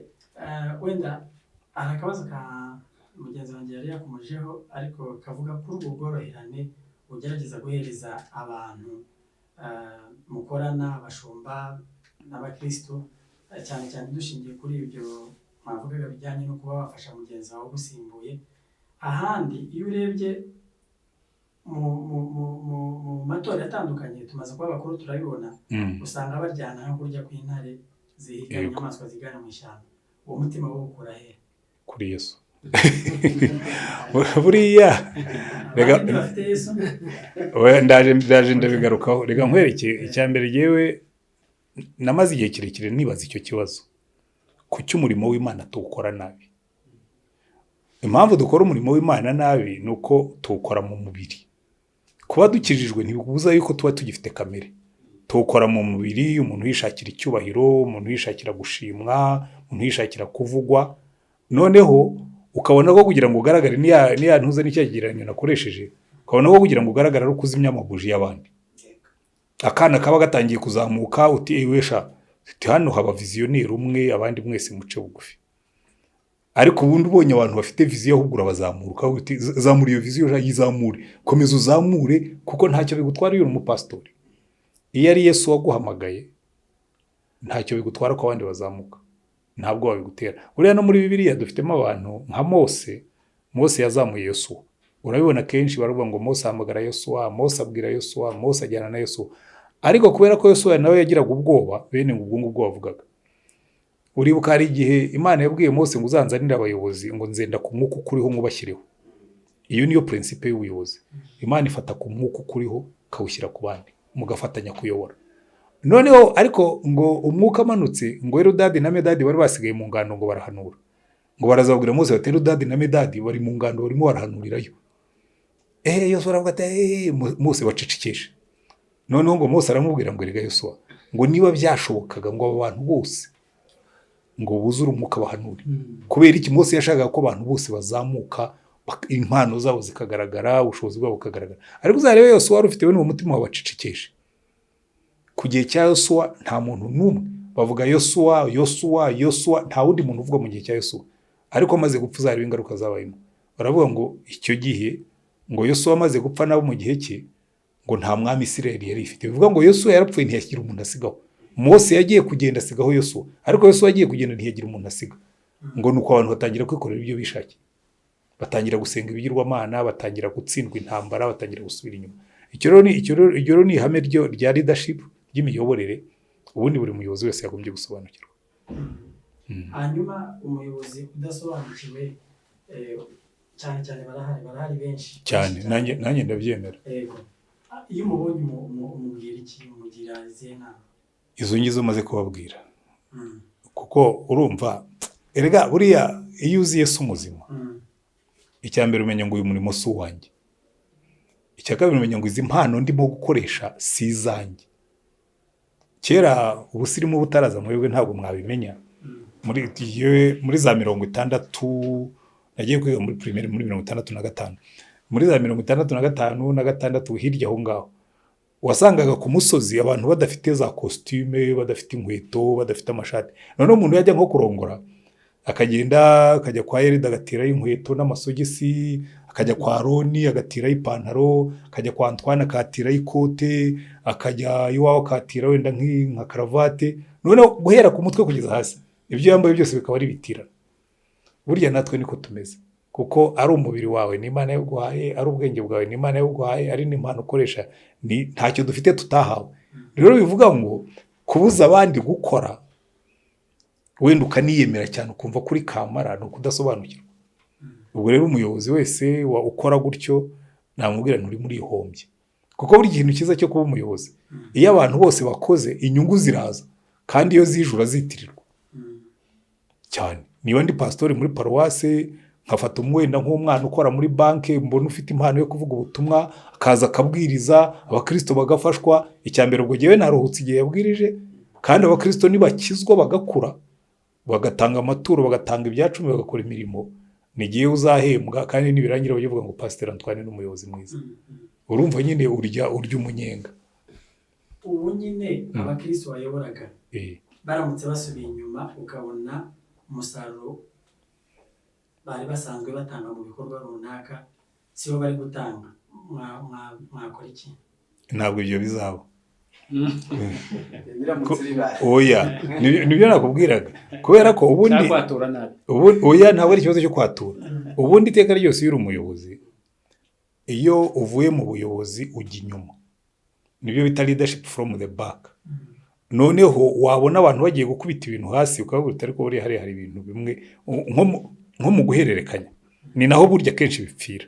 Wenda hari akabazo ka mugenzi wanjye yari yakomojeho, ariko kavuga kuri ubwo bworoherane ugerageza guhereza abantu mukorana, abashumba n'abakristo, cyane cyane dushingiye kuri ibyo mwavugaga bijyanye no kuba wafasha mugenzi wawe ugusimbuye. Ahandi iyo urebye mu matorero atandukanye, tumaze kuba bakuru turabibona, usanga baryana nko kurya kw'intare zihiga inyamaswa zigana mu ishyamba. Uwo mutima wo ukura he? Kuri Yesu buriya. Reka Abandi ntibafite Yesu? Oya, ndaje ndabigarukaho. Reka nkwereke. Icya mbere, yewe namaze igihe kirekire nibaza icyo kibazo: kuki umurimo w'Imana tuwukora nabi? Impamvu dukora umurimo w'Imana nabi ni uko tuwukora mu mubiri. Kuba dukijijwe ntibibuza yuko tuba tugifite kamere. Tuwukora mu mubiri, umuntu yishakira icyubahiro, umuntu yishakira gushimwa, umuntu yishakira kuvugwa. Noneho ukabona ko kugira ngo ugaragare, niya ntuze n'icya kigereranyo nakoresheje, ukabona ko kugira ngo ugaragare ari ukuzimya amabuji y'abandi. Akana kaba gatangiye kuzamuka, uti: "Ewe sha," uti: "hano haba visionnaire umwe, abandi mwese muce bugufi." Ariko ubundi ubonye abantu bafite vision, ahubwo urabazamura, ukavuga uti: "Zamura iyo vision, sha, yizamure, komeza uzamure," kuko ntacyo bigutwara iyo uri umupasitori. Iyo ari Yesu waguhamagaye. Ntacyo bigutwara ko abandi bazamuka, ntabwo babigutera. Buriya no muri Bibiliya dufitemo abantu nka Mose. Mose yazamuye Yosuwa. Urabibona kenshi baravuga ngo Mose ahamagara Yosuwa, Mose abwira Yosuwa, Mose ajyana na Yosuwa. Ariko kubera ko Yosuwa nawe yagiraga ubwoba, bene ubwo ngubwo bavugaga. Uribuka hari igihe Imana yabwiye Mose ngo: "Uzanzanire abayobozi," ngo "nzenda ku mwuka ukuriho mwubashyireho." Iyo niyo principe y'ubuyobozi. Imana ifata ku mwuka ukuriho, ikawushyira ku bandi, mugafatanya kuyobora. Noneho ariko ngo umwuka amanutse, ngo Eludadi na Medadi bari basigaye mu ngando ngo barahanura. Ngo barazabwira Mose bati: "Eludadi na Medadi bari mu ngando, barimo barahanurirayo." Yosuwa aravuga ati: "Mose, bacecekeshe." Noneho ngo Mose aramubwira ngo: "Erega Yosuwa," ngo "niba byashobokaga ngo abo bantu bose ngo buzure umwuka bahanure." Kubera iki? Mose yashakaga ko abantu bose bazamuka, impano zabo zikagaragara, ubushobozi bwabo bukagaragara. Ariko uzarebe Yosuwa wari ufite bene uwo mutima wabacecekeshe. Ku gihe cya Yosuwa nta muntu n'umwe bavuga Yosuwa, Yosuwa, Yosuwa, nta wundi muntu uvuga mu gihe cya Yosuwa. Ariko amaze gupfa, uzareba ingaruka zabayemo. Baravuga ngo icyo gihe ngo Yosuwa amaze gupfa nabo mu gihe cye ngo nta mwami Isirayeli yari ifite. Bivuga ngo Yosuwa yarapfuye, ntiyashyira umuntu asigaho. Mose yagiye kugenda asigaho Yosuwa, ariko Yosuwa agiye kugenda ntiyagira umuntu asiga. Ngo nuko abantu batangira kwikorera ibyo bishakiye, batangira gusenga ibigirwamana, batangira gutsindwa intambara, batangira gusubira inyuma. Icyo rero ni ihame ryo rya leadership, ry'imiyoborere, ubundi buri muyobozi wese yagombye gusobanukirwa. Hanyuma umuyobozi udasobanukiwe, cyane cyane barahari benshi. Cyane. Benshi. Nanjye ndabyemera. Yego. Iyo umubonye umubwira iki? Umugira izihe nama? Izo ngizo maze kubabwira. Kuko urumva erega buriya iyo uzi Yesu muzima, icya mbere umenya ngo uyu murimo si uwanjye. Icya kabiri umenya ngo izi mpano ndimo gukoresha si izanjye. Kera ubusirimu butaraza, mwebwe ntabwo mwabimenya. Muri za 60, nagiye kwiga muri primaire muri 65, muri za 65 na 6, hirya aho ngaho, wasangaga ku musozi abantu badafite za costume, badafite inkweto, badafite amashati. Noneho umuntu yajya nko kurongora, akagenda akajya kwa Yerida agatirayo inkweto n'amasogisi, akajya kwa Roni agatirayo ipantaro, akajya kwa Antoine akatirayo ikote, akajya iwawe akatira wenda nka karavate. Noneho guhera ku mutwe kugeza hasi ibyo yambaye byose bikaba ari ibitirano. Burya natwe niko tumeze, kuko ari umubiri wawe ni Imana yawuguhaye, ari ubwenge bwawe ni Imana yawuguhaye, ari n'impano ukoresha, ni ntacyo dufite tutahawe. Rero bivuga ngo kubuza abandi gukora, wenda ukaniyemera cyane, ukumva kuri kamara, ni ukudasobanukirwa. Ubwo rero umuyobozi wese ukora gutyo namubwira nturi muri ihombye, kuko buri kintu cyiza cyo kuba umuyobozi, iyo abantu bose bakoze inyungu ziraza, kandi iyo zije urazitirirwa cyane. Niba ndi pasitori muri paruwase, nkafata umwenda nk'umwana ukora muri banki, mbona ufite impano yo kuvuga ubutumwa, akaza akabwiriza, abakristo bagafashwa, icya mbere ubwo jyewe naruhutse igihe yabwirije. Kandi abakristo nibakizwa, bagakura, bagatanga amaturo, bagatanga ibyacumi, bagakora imirimo, ni igihe uzahembwa. Kandi nibirangira bajye bavuga ngo Pasiteri Antoine ni umuyobozi mwiza. Urumva nyine urya umunyenga. Ubu nyine abakristo wayoboraga baramutse basubiye inyuma, ukabona umusaruro bari basanzwe batanga mu bikorwa runaka sibo bari gutanga, mwakora iki? Ntabwo ibyo bizaba. Biramutse bibaye? Oya, nibyo nakubwiraga, kubera ko ubundi Cyangwa kwatura nabi. Oya, ntabwo ari ikibazo cyo kwatura. Ubundi iteka ryose iyo uri umuyobozi, iyo uvuye mu buyobozi ujya inyuma, nibyo bita leadership from the back. Noneho wabona abantu bagiye gukubita ibintu hasi, ukababwira uti: "Ariko buriya hariya hari ibintu bimwe," nko mu guhererekanya, ni naho burya kenshi bipfira.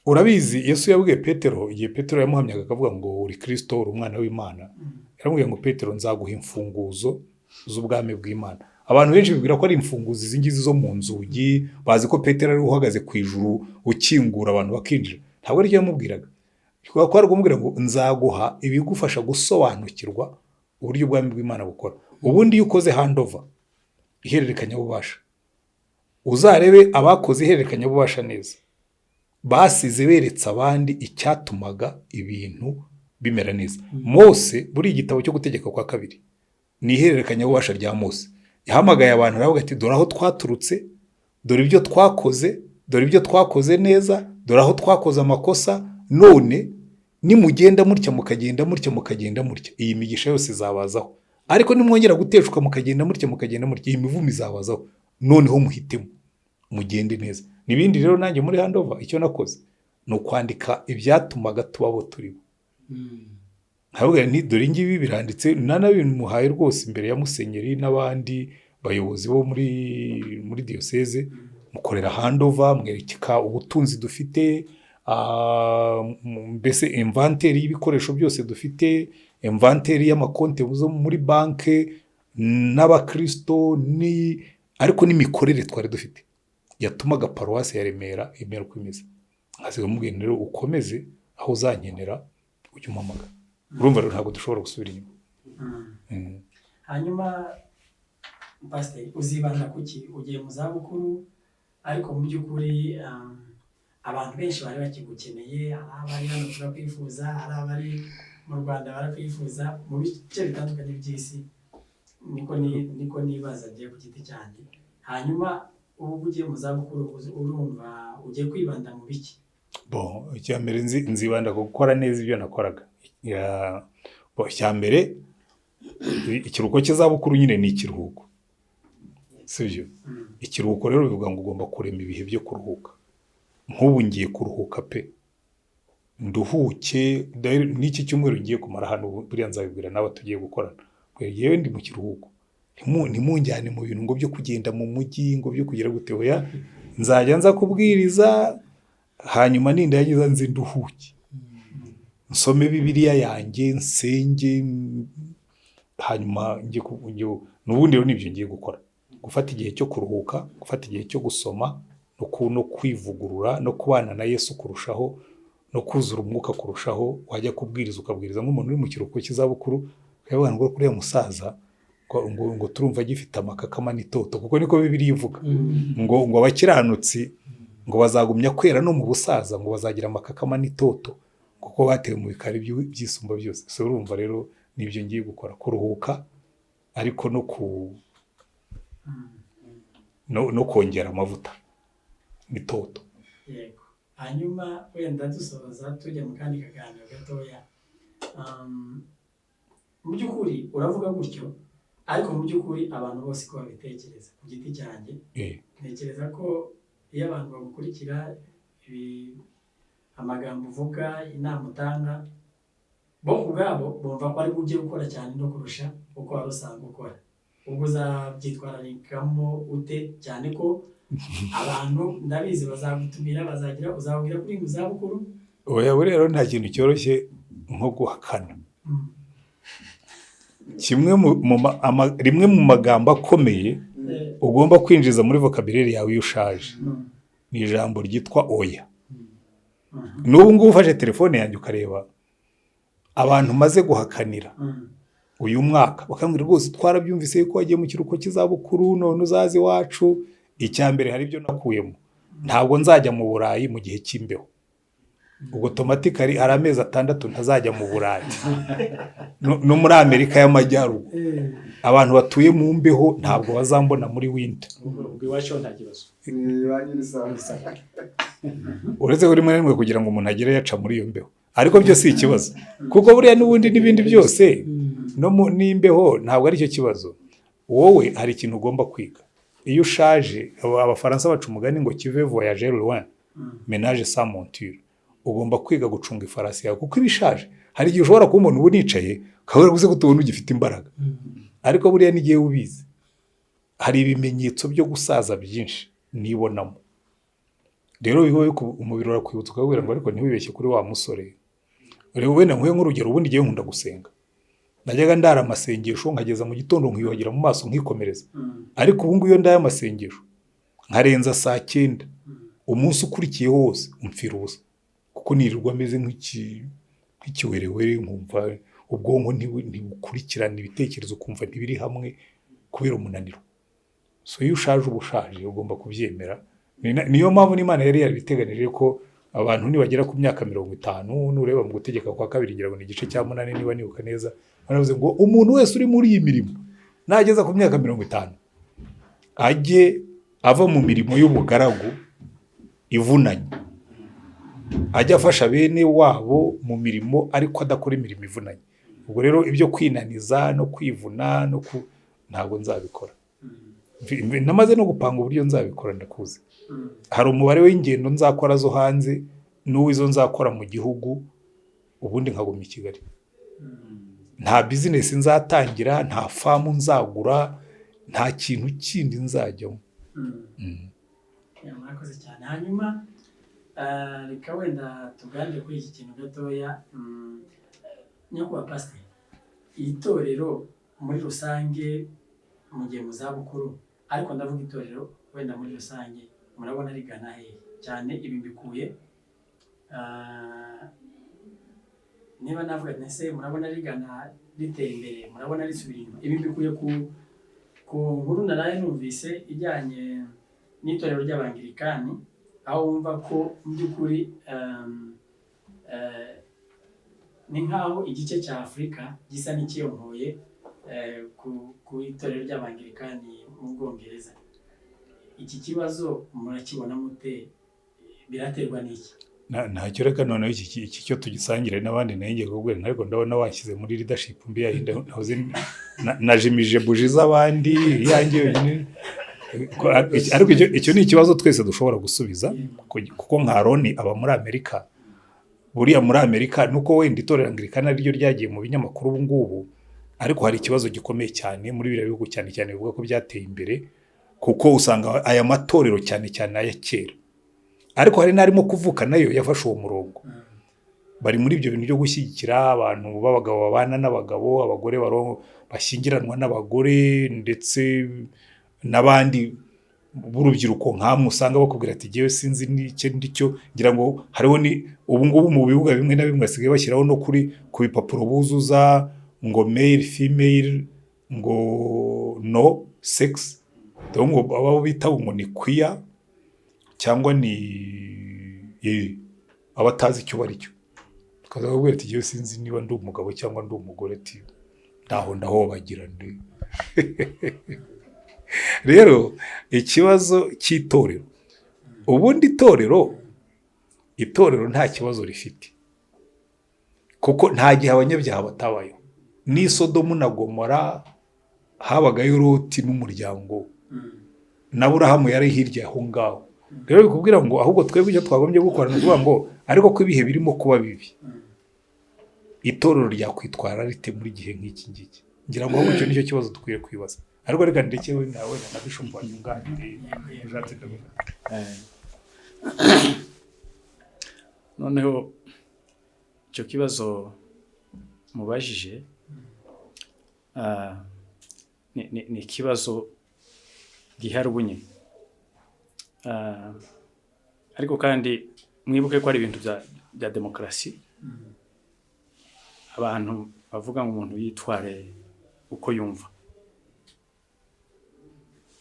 Urabizi, Yesu yabwiye Petero, igihe Petero yamuhamyaga akavuga ngo: "Uri Kirisito, uri umwana w'Imana," yaramubwiye ngo: "Petero, nzaguha imfunguzo z'ubwami bw'Imana." Abantu benshi bibwira ko ari imfunguzo izi ngizi zo mu nzugi, bazi ko Petero ari uhagaze ku ijuru ukingura abantu bakinjira. Ntabwo aricyo yamubwiraga. Ko ari kumubwira ngo: "Nzaguha ibigufasha gusobanukirwa uburyo ubwami bw'Imana bukora." Ubundi iyo ukoze handover, ihererekanyabubasha, uzarebe abakoze ihererekanyabubasha neza, basize beretse abandi icyatumaga ibintu bimera neza. Mose, buri igitabo cyo Gutegeka kwa Kabiri ni ihererekanyabubasha rya Mose. Yahamagaye abantu aravuga ati: "Dore aho twaturutse, dore ibyo twakoze, dore ibyo twakoze neza, dore aho twakoze amakosa. None nimugenda mutya, mukagenda mutya, mukagenda mutya, iyi migisha yose izabazaho." Ariko nimwongera guteshuka mukagenda mutya, mukagenda mutya, iyi mivumo izabazaho. Noneho muhitemo mugende neza." N'ibindi rero, nanjye muri handover icyo nakoze ni ukwandika ibyatumaga tuba abo turi bo. Nkavuga nti: "Dore ngibi biranditse." Nanabimuhaye rwose imbere ya musenyeri n'abandi bayobozi bo muri diyoseze, mukorera handover, mwereka ubutunzi dufite, mbese inventaire y'ibikoresho byose dufite, inventaire y'amakonti zo muri banki n'abakirisito ni ariko n'imikorere twari dufite yatumaga paruwasi ya Remera imera uko imeze. Nkasiga mubwira rero: "Ukomeze, aho uzankenera ujye umpamagara." Urumva rero ntabwo dushobora gusubira inyuma. Hanyuma pasiteri, uzibanda ku ki? Ugiye mu zabukuru, ariko mu by'ukuri abantu benshi bari bakigukeneye. Hari abari hano turakwifuza, hari abari mu Rwanda barakwifuza, mu bice bitandukanye by'isi. Niko nibaza agiye ku giti cyanjye. Hanyuma ubu ugiye mu zabukuru, urumva ugiye kwibanda mu biki? Bon, icya mbere nzibanda ku gukora neza ibyo nakoraga. Bon, icya mbere, ikiruhuko cy'izabukuru nyine ni ikiruhuko, sibyo? Ikiruhuko rero bivuga ngo ugomba kurema ibihe byo kuruhuka. Nk'ubu ngiye kuruhuka pe, nduhuke. N'iki cyumweru ngiye kumara hano, buriya nzabibwira n'aba tugiye gukorana. Yewe, ndi mu kiruhuko. Ntimunjyane mu bintu ngo byo kugenda mu mujyi, ngo byo kugira gute. Oya, nzajya nza kubwiriza, hanyuma nindangiza nze nduhuke, nsome Bibiliya yanjye, nsenge, hanyuma njye. N'ubundi rero nibyo ngiye gukora: gufata igihe cyo kuruhuka, gufata igihe cyo gusoma, no kwivugurura, no kubana na Yesu kurushaho, no kuzura umwuka kurushaho. Wajya kubwiriza ukabwiriza nk'umuntu uri mu kiruhuko cy'izabukuru, ukavuga ngo kuriya musaza ngo turumva agifite amakakama n'itoto, kuko niko Bibiliya ivuga ngo abakiranutsi ngo bazagumya kwera no mu busaza, ngo bazagira amakakama n'itoto kuko batewe mu bikari by'isumba byose. So urumva rero nibyo ngiye gukora: kuruhuka, ariko no kongera amavuta n'itoto. Yego. Hanyuma wenda dusoza, tujya mu kandi kaganiro gatoya. Mu by'ukuri uravuga gutyo, ariko mu by'ukuri abantu bose ko babitekereza ku giti cyanjye, ntekereza ko iyo abantu bagukurikira, amagambo uvuga, inama utanga, bo ubwabo bumva ko ari ugiye gukora cyane no kurusha uko wari usanzwe ukora. Ubwo uzabyitwararikamo ute, cyane ko abantu ndabizi bazagutumira, bazagira, uzababwira kuri mu zabukuru? Oya, buriya rero nta kintu cyoroshye nko guhakana. Kimwe mu, mu ma- ama, rimwe mu magambo akomeye ugomba kwinjiza muri vocabulaire yawe iyo ushaje ni ijambo ryitwa "oya". N'ubu ngubu ufashe telefone yanjye ukareba abantu maze guhakanira uyu mwaka, bakambwira: "Rwose twarabyumvise yuko wagiye mu kiruhuko cy'izabukuru, none uzaze iwacu." Icya mbere, hari ibyo nakuyemo: ntabwo nzajya mu Burayi mu gihe cy'imbeho. Ubwo automatically hari amezi 6 ntazajya mu Burayi no muri Amerika y'Amajyaruguru. Abantu batuye mu mbeho ntabwo bazambona muri winter. Ubwo iwacu ho nta kibazo. Iwanyu ni sawa. Uretse ko rimwe na rimwe kugira ngo umuntu agere yaca muri iyo mbeho, ariko byo si ikibazo, kuko buriya n'ubundi n'ibindi byose no mu n'imbeho ntabwo ari cyo kibazo. Wowe hari ikintu ugomba kwiga iyo ushaje. Abafaransa baca umugani ngo: "Qui veut voyager loin ménage sa monture." Ugomba kwiga gucunga ifarasi yawe kuko iba ishaje. Hari igihe ushobora kuba umuntu uba unicaye, ukabona gusa ko tubona ugifite imbaraga, ariko buriya n'igihe ubizi hari ibimenyetso byo gusaza byinshi nibonamo. Rero biba umubiri urakwibutsa, ukabwira ngo: "Ariko ntiwibeshye kuri wa musore." Rero wenda nkuye nk'urugero, ubundi ngiye nkunda gusenga, najyaga ndara amasengesho nkageza mu gitondo, nkiyuhagira mu maso, nkikomereza. Ariko ubu ngubu iyo ndaye amasengesho nkarenza saa 9, umunsi ukurikiyeho wose umpfira ubusa, kuko nirirwa meze nk'ikiwerewere, nkumva ubwonko ntibukurikirana ibitekerezo, ukumva ntibiri hamwe kubera umunaniro. So iyo ushaje uba ushaje, ugomba kubyemera. Niyo mpamvu n'Imana yari yarabiteganije ko abantu nibagera ku myaka 50, nureba mu Gutegeka kwa Kabiri, ngira ngo ni igice cya 8 niba nibuka neza, baravuze ngo umuntu wese uri muri iyi mirimo nageza ku myaka 50 ajye ava mu mirimo y'ubugaragu ivunanye, ajya afasha bene wabo mu mirimo ariko adakora imirimo ivunanye. Ubwo rero ibyo kwinaniza no kwivuna no ku ntabwo nzabikora. Namaze no gupanga uburyo nzabikora, ndakuzi. Hari umubare w'ingendo nzakora zo hanze n'uw'izo nzakora mu gihugu, ubundi nkaguma i Kigali. Nta business nzatangira, nta farm nzagura, nta kintu kindi nzajyamo. Yeah, murakoze cyane. Hanyuma reka wenda tuganire kuri iki kintu gatoya. Nyakubahwa pasiteri, itorero muri rusange mugiye mu zabukuru, ariko ndavuga itorero wenda muri rusange, murabona rigana hehe? Cyane ibi mbikuye niba navuga nti ese murabona rigana ritera imbere, murabona risubira inyuma? Ibi mbikuye ku nkuru naraye numvise ijyanye n'itorero ry'Abangirikani, aho wumva ko mu by'ukuri ni nk'aho igice cya Afurika gisa n'ikiyonkoye ku itorero ry'Abangirikani mu Bwongereza. Iki kibazo murakibona mute? Biraterwa n'iki? Ntacyo, reka noneho iki cyo tugisangire n'abandi. Nayo ngiye kukubwira, ariko ndabona washyize muri leadership mbi yayindi nahoze najimije buji z'abandi, iyanjye yonyine. Ariko icyo ni ikibazo twese dushobora gusubiza, kuko nka Aroni aba muri Amerika. Buriya muri Amerika, nuko wenda itorero Anglikana ariryo ryagiye mu binyamakuru ubu ngubu, ariko hari ikibazo gikomeye cyane muri biriya bihugu, cyane cyane bivuga ko byateye imbere, kuko usanga aya matorero, cyane cyane aya kera, ariko hari n'arimo kuvuka nayo yafashe uwo murongo, bari muri ibyo bintu byo gushyigikira abantu b'abagabo babana n'abagabo, abagore bashyingiranwa n'abagore, ndetse n'abandi b'urubyiruko nkamwe usanga bakubwira ati: "Jyewe sinzi n'icyo ndicyo." Ngira ngo hariho ni ubu ngubu mu bibuga bimwe na bimwe basigaye bashyiraho no ku bipapuro buzuza ngo male, female, ngo no sex, donc ngo abo bita ngo ni queer cyangwa ni abatazi icyo bari cyo. Tukaza kubwira ati: "Jyewe sinzi niba ndi umugabo cyangwa ndi umugore," ati: "Ndaho ndahobagira ndi." Rero ikibazo cy'itorero, ubundi itorero nta kibazo rifite, kuko nta gihe abanyabyaha batabayeho. N'i Sodomu na Gomora habagayo Loti n'umuryango we, na Burahamu yari hirya aho ngaho. Rero bikubwira ngo ahubwo twebwe icyo twagombye gukora ni ukuvuga ngo: ariko ko ibihe birimo kuba bibi, itorero ryakwitwara rite muri gihe nk'iki ngiki? Ngira ngo ahubwo icyo nicyo kibazo dukwiye kwibaza. Ariko reka ndeke wenda na bishop wanyunganire, ushatse ndavuga. Noneho icyo kibazo mubajije ni ikibazo gihari ubu nyine. Ariko kandi mwibuke ko ari ibintu bya demokarasi, abantu bavuga ngo umuntu yitware uko yumva,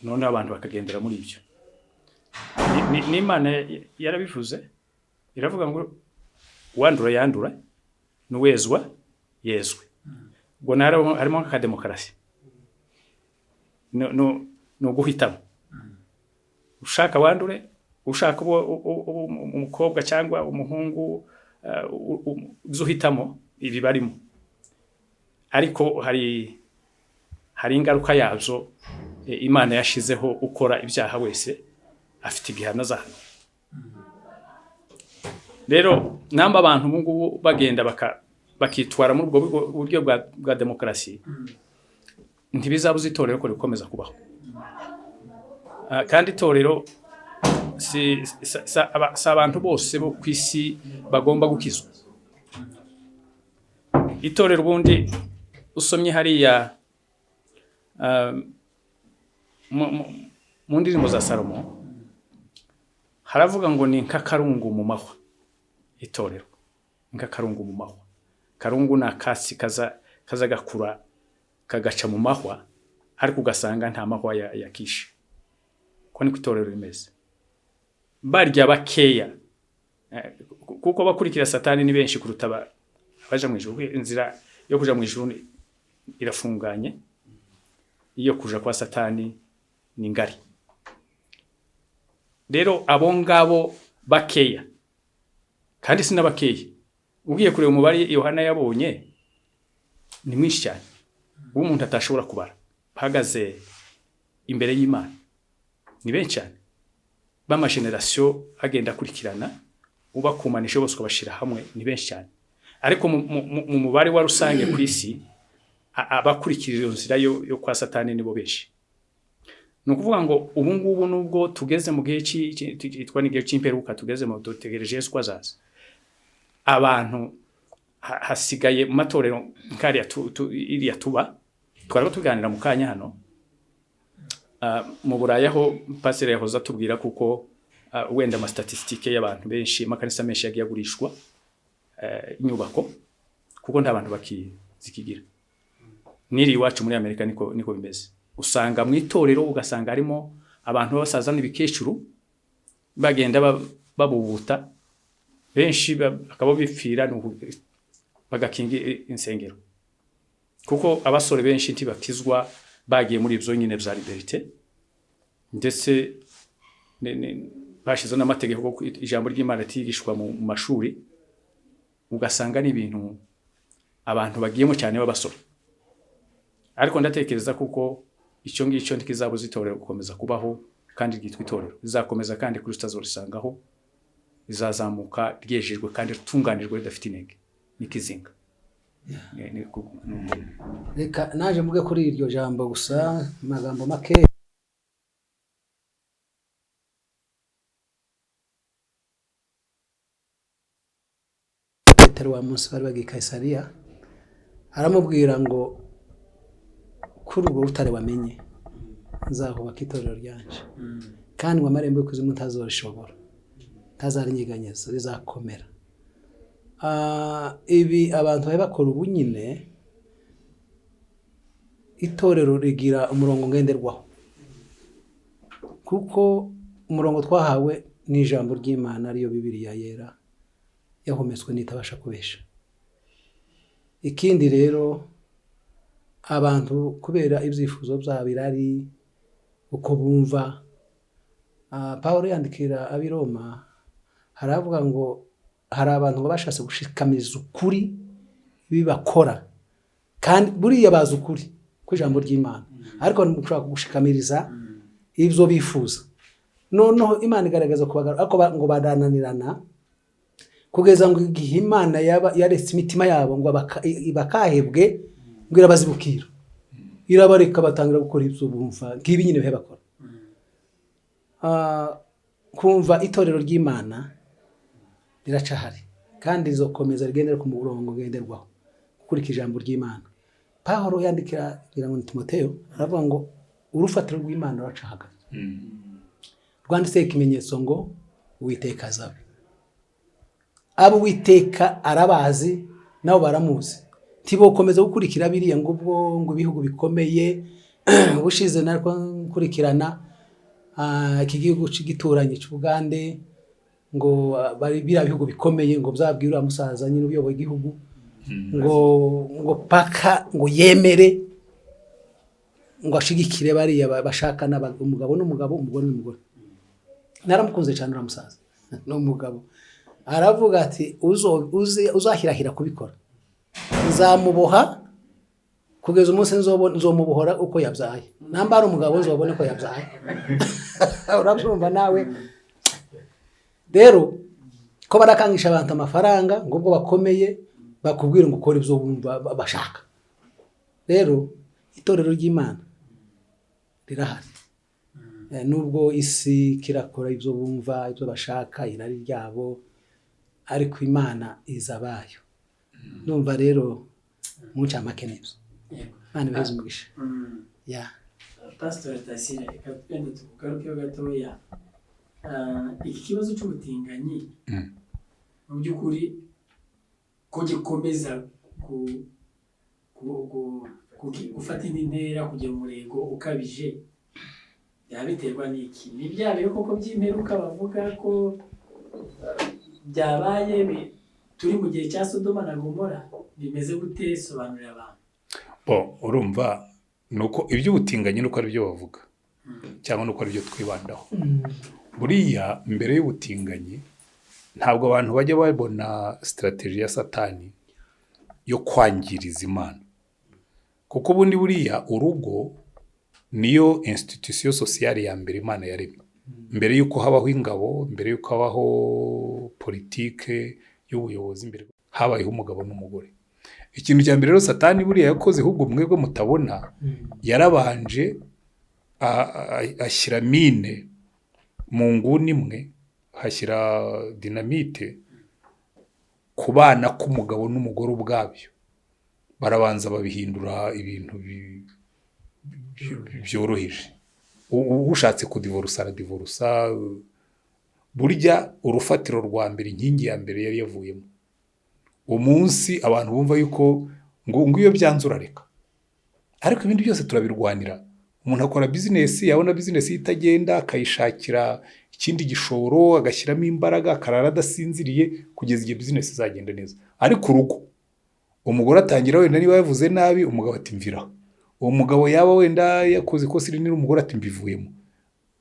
noneho abantu bakagendera muri ibyo. N'Imana yarabivuze, iravuga ngo uwandura yandura n'uwezwa yezwe. Ubwo harimo nk'akademokarasi, ni uguhitamo: ushaka wandure, ushaka uba umukobwa cyangwa umuhungu, uze uhitamo ibi barimo. Ariko hari ingaruka yabyo Imana yashizeho: ukora ibyaha wese afite igihano azahanwa. Rero namba abantu ubu ngubu bagenda bakitwara muri ubwo buryo bwa demokarasi, ntibizabuza itorero ko rikomeza kubaho. Kandi itorero si abantu bose bo ku isi bagomba gukizwa. Itorero ubundi, usomye hariya mu ndirimbo za Salomo, haravuga ngo ni nk'akarungu mu mahwa. Itorero ni nk'akarungu mu mahwa. Karungu ni akatsi kaza gakura kagaca mu mahwa, ariko ugasanga nta mahwa yakishe. Ko niko itorero rimeze. Barya bakeya, kuko abakurikira Satani ni benshi kuruta abaja mu ijuru. Inzira yo kuja mu ijuru irafunganye, iyo kuja kwa Satani ni ngari. Rero abo ngabo bakeya, kandi si n'abakeya, ugiye kureba umubare Yohana yabonye. Ni mwinshi cyane uwo umuntu atashobora kubara, bahagaze imbere y'Imana ni benshi cyane, b'ama générations agenda akurikirana, ubakumanisha bose ukabashyira hamwe ni benshi cyane. Ariko mu mubare wa rusange ku isi, abakurikira iyo nzira yo kwa Satani nibo benshi. Ni ukuvuga ngo ubu ngubu nubwo tugeze mu gihe cyitwa n'igihe cy'imperuka, tugeze mu dutegereje Yesu ko azaza, abantu hasigaye mu matorero nkariya iriya tuba twari tuganira mu kanya hano. Mu Burayi aho pasiteri yahoze atubwira, kuko wenda ama statistiques y'abantu benshi, amakanisa menshi yagiye agurishwa inyubako kuko nta bantu bakizikigira. N'iri iwacu muri Amerika niko bimeze. Usanga mu itorero ugasanga harimo abantu b'abasaza n'ibikecuru bagenda babubuta benshi, bakaba bipfira bagakinga insengero, kuko abasore benshi ntibakizwa, bagiye muri ibyo nyine bya liberté. Ndetse bashizeho n'amategeko ko ijambo ry'Imana ritigishwa mu mashuri. Ugasanga ni ibintu abantu bagiyemo cyane b'abasore. Ariko ndatekereza kuko icyo ngicyo ntikizabuza itorero gukomeza kubaho kandi ryitwa itorero rizakomeza, kandi Kristo azorisangaho, rizazamuka ryejejwe kandi ritunganijwe, ridafite inenge n'ikizinga. Reka naje mvuge kuri iryo jambo gusa amagambo make. Petero wa munsi bari bagiye i Kayisariya, aramubwira ngo: "Kuri urwo rutare wamenye nzahubaka itorero ryanje, kandi ngo amarembo y'ikuzimu ntazorishobora, ntazarinyeganyeza, rizakomera." Ibi abantu bari bakora ubu nyine, itorero rigira umurongo ngenderwaho, kuko umurongo twahawe ni ijambo ry'Imana, ariyo Bibiliya yera yahumetswe n'itabasha kubesha. Ikindi rero, abantu kubera ibyifuzo byabo, irari, uko bumva, Pawulo yandikira ab'i Roma haravuga ngo hari abantu ngo bashatse gushikamiza ukuri bibakora, kandi buriya bazi ukuri kw'ijambo ry'Imana, ariko gushaka gushikamiriza ibyo bifuza. Noneho Imana igaragaza kubagarura, ariko ngo barananirana kugeza ngo igihe Imana yaba yaretse imitima yabo ngo bakahebwe, ngo irabazibukira, irabareka, batangira gukora ibyo bumva nk'ibi nyine bihe bakora. Kumva itorero ry'Imana riracahari kandi rizokomeza rigendera ku murongo ngenderwaho, gukurikira ijambo ry'Imana. Pawulo yandikira, ngira ngo ni Timoteyo, aravuga ngo urufatiro rw'Imana ruracahagaze, rwanditseho ikimenyetso ngo Uwiteka azabe. Abo Uwiteka arabazi, nabo baramuzi. Ntibokomeza gukurikira biriya ngo ubwo ngo ibihugu bikomeye. Ubushize nariko nkurikirana iki gihugu c'igituranyi c'Ubugande, ngo bari biriya bihugu bikomeye ngo byabwira uriya musaza nyine uyoboye igihugu ngo paka ngo yemere ngo ashigikire bariya bashakana umugabo n'umugabo, umugore n'umugore. Naramukunze cyane uriya musaza, ni umugabo. Aravuga ati: "Uzahirahira kubikora nzamuboha kugeza umunsi nzomubohora uko yabyaye. Namba ari umugabo nzobone ko yabyaye." Urabyumva nawe rero ko barakangisha abantu amafaranga, ngo ubwo bakomeye bakubwira ngo ukore ibyo bumva bashaka. Rero itorero ry'Imana rirahari. Nubwo isi kirakora ibyo bumva, ibyo bashaka, irari ryabo, ariko Imana iza abayo. Ndumva rero mu ncamake nibyo. Imana ibaheze umugisha. Ya. Pasitori Tasire, reka wenda tugarukeho gatoya. Iki kibazo cy'ubutinganyi, mu by'ukuri ko gikomeza gufata indi ntera, kugira umurego ukabije, byaba biterwa n'iki? Ni bya bihe koko by'imperuka bavuga ko byabaye, turi mu gihe cya Sodoma na Gomora? Bimeze gute? Sobanurira abantu. Bo urumva ni uko iby'ubutinganyi nuko ari byo bavuga cyangwa nuko ari byo twibandaho. Buriya mbere y'ubutinganyi, ntabwo abantu bajya babona stratégie ya Satani yo kwangiriza Imana. Kuko ubundi buriya urugo niyo institution sociale ya mbere Imana yaremye. Mbere y'uko habaho ingabo, mbere y'uko habaho politike y'ubuyobozi, mbere habayeho umugabo n'umugore. Ikintu cya mbere rero Satani buriya yakoze, ahubwo mwebwe mutabona, yarabanje ashyira mine mu nguni imwe, hashyira dynamite ku bana k'umugabo n'umugore ubwabyo, barabanza babihindura ibintu byoroheje. Ushatse kudivorusa aradivorusa. Burya urufatiro rwa mbere, inkingi ya mbere yari yavuyemo umunsi abantu bumva yuko ngo iyo byanze urareka. Ariko ibindi byose turabirwanira. Umuntu akora business, yabona business ye itagenda, akayishakira ikindi gishoro, agashyiramo imbaraga, akarara adasinziriye kugeza igihe business izagenda neza. Ariko urugo, umugore atangira wenda niba yavuze nabi, umugabo ati: "Mviraho." Uwo mugabo yaba wenda yakoze ikosa rinini, umugore ati: "Mbivuyemo."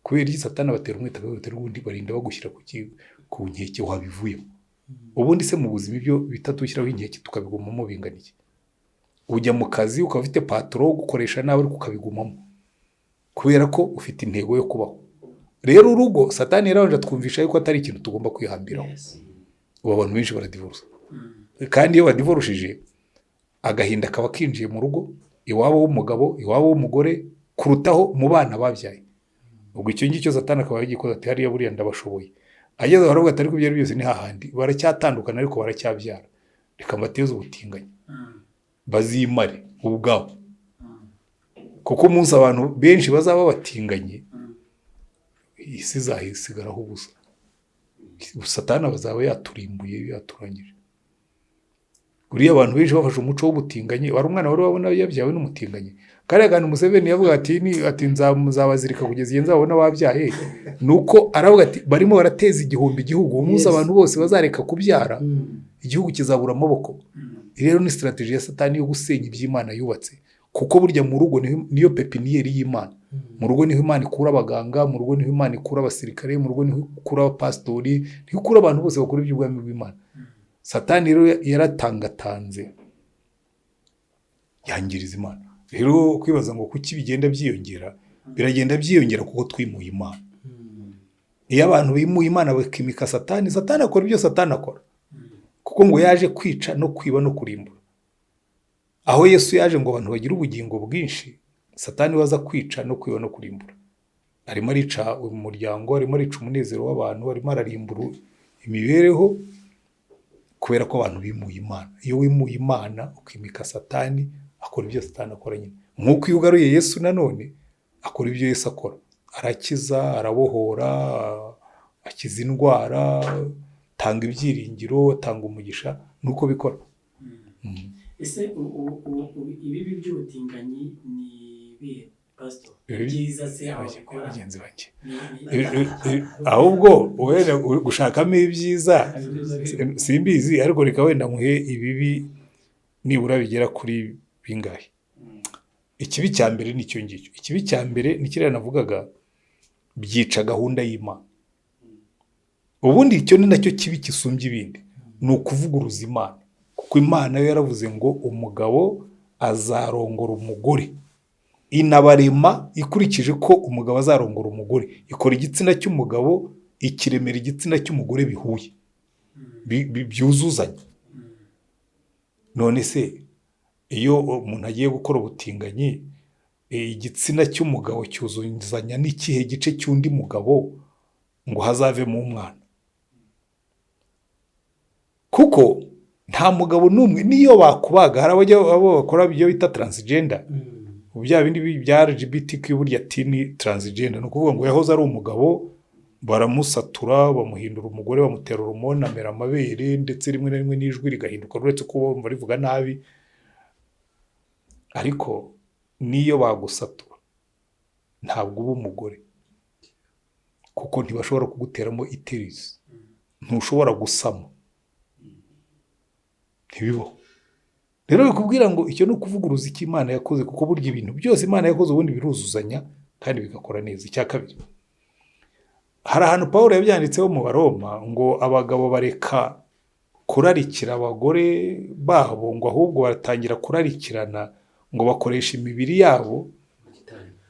Kubera iki? Satani abatera umwete, akabatera ubundi barinda bagushyira ku nkeke, wabivuyemo. Ubundi se mu buzima ibyo bita dushyiraho inkeke tukabigumamo bingana iki? Ujya mu kazi ukaba ufite patron ugukoresha nawe, ariko ukabigumamo kubera ko ufite intego yo kubaho. Rero urugo, Satani yarabanje atwumvisha yuko atari ikintu tugomba kwihambiraho. Ubu abantu benshi baradivorusa, kandi iyo badivorushije agahinda kaba kinjiye mu rugo, iwabo w'umugabo, iwabo w'umugore, kurutaho mu bana babyaye. Ubwo icyo ngicyo Satani akaba yagikoze, ati: "Hariya buriya ndabashoboye." Ageze aho aravuga ati: "Ariko ibyo ari byose ni hahandi, baracyatandukana ariko baracyabyara, reka mbateze ubutinganyi bazimare ubwabo." Kuko umunsi abantu benshi bazaba batinganye, isi izasigaraho ubusa. Satani bazaba yaturimbuye, yaturangije. Uriya abantu benshi bafashe umuco w'ubutinganyi. Wari umwana wari wabona yabyawe n'umutinganyi? Kariya kantu Museveni yavuga ati ni ati nzabazirika kugeza igihe nzabona wabyaye, ni uko aravuga ati barimo barateza igihombo igihugu. Umunsi abantu bose bazareka kubyara, igihugu kizabura amaboko. Rero ni strategy ya Satani yo gusenya iby'Imana yubatse, kuko burya mu rugo niyo pépinière y'Imana. Mu rugo niho Imana ikura abaganga, mu rugo niho Imana ikura abasirikare, mu rugo niho ikura abapasitori, niho ikura abantu bose bakora iby'ubwami bw'Imana. Satani rero yaratangatanze, yangiriza Imana. Rero kwibaza ngo kuki bigenda byiyongera, biragenda byiyongera kuko twimuye Imana. Iyo abantu bimuye Imana bakimika Satani, Satani akora ibyo Satani akora, kuko ngo yaje kwica no kwiba no kurimbura. Aho Yesu yaje ngo abantu bagire ubugingo bwinshi, Satani we aza kwica no kwiba no kurimbura. Arimo arica umuryango, arimo arica umunezero w'abantu, arimo ararimbura imibereho kubera ko abantu bimuye Imana. Iyo wimuye Imana ukimika Satani, akora ibyo Satani akora nyine. Nk'uko iyo ugaruye Yesu nanone, akora ibyo Yesu akora: arakiza, arabohora, akiza indwara, atanga ibyiringiro, atanga umugisha. Nuko bikora. Ese ibibi by'ubutinganyi ni ibihe, pastor? Ibibi? Byiza se ababikora Bagenzi banjye, ni ahubwo wenda gushakamo ibyiza simbizi, ariko reka wenda nkuhe ibibi nibura bigera kuri bingahe. Ikibi cya mbere ni icyo ngicyo. Ikibi cya mbere ni kiriya navugaga, byica gahunda y'Imana. Ubundi icyo ni nacyo kibi gisumbye ibindi, ni ukuvuguruza Imana, kuko Imana yo yaravuze ngo umugabo azarongora umugore, inabarema ikurikije ko umugabo azarongora umugore, ikora igitsina cy'umugabo, ikiremera igitsina cy'umugore bihuye, byuzuzanya. None se iyo umuntu agiye gukora ubutinganyi, igitsina cy'umugabo cyuzuzanya n'ikihe gice cy'undi mugabo ngo hazavemo umwana? Kuko nta mugabo n'umwe, niyo bakubaga, hari abajya abo bakora ibyo bita transgender, bya bindi bya LGBTQ. Burya tini transgender ni ukuvuga ngo yahoze ari umugabo, baramusatura bamuhindura umugore, bamutera hormone, amera amabere, ndetse rimwe na rimwe n'ijwi rigahinduka, uretse ko bumva rivuga nabi. Ariko n'iyo bagusatura ntabwo uba umugore, kuko ntibashobora kuguteramo utérus, ntushobora gusama, ntibibaho. Rero bikubwira ngo icyo ni ukuvuguruza icyo Imana yakoze, kuko burya ibintu byose Imana yakoze ubundi biruzuzanya kandi bigakora neza. Icya kabiri, hari ahantu Paul yabyanditseho mu Baroma ngo abagabo bareka kurarikira abagore babo, ngo ahubwo baratangira kurarikirana. Ngo bakoresha imibiri yabo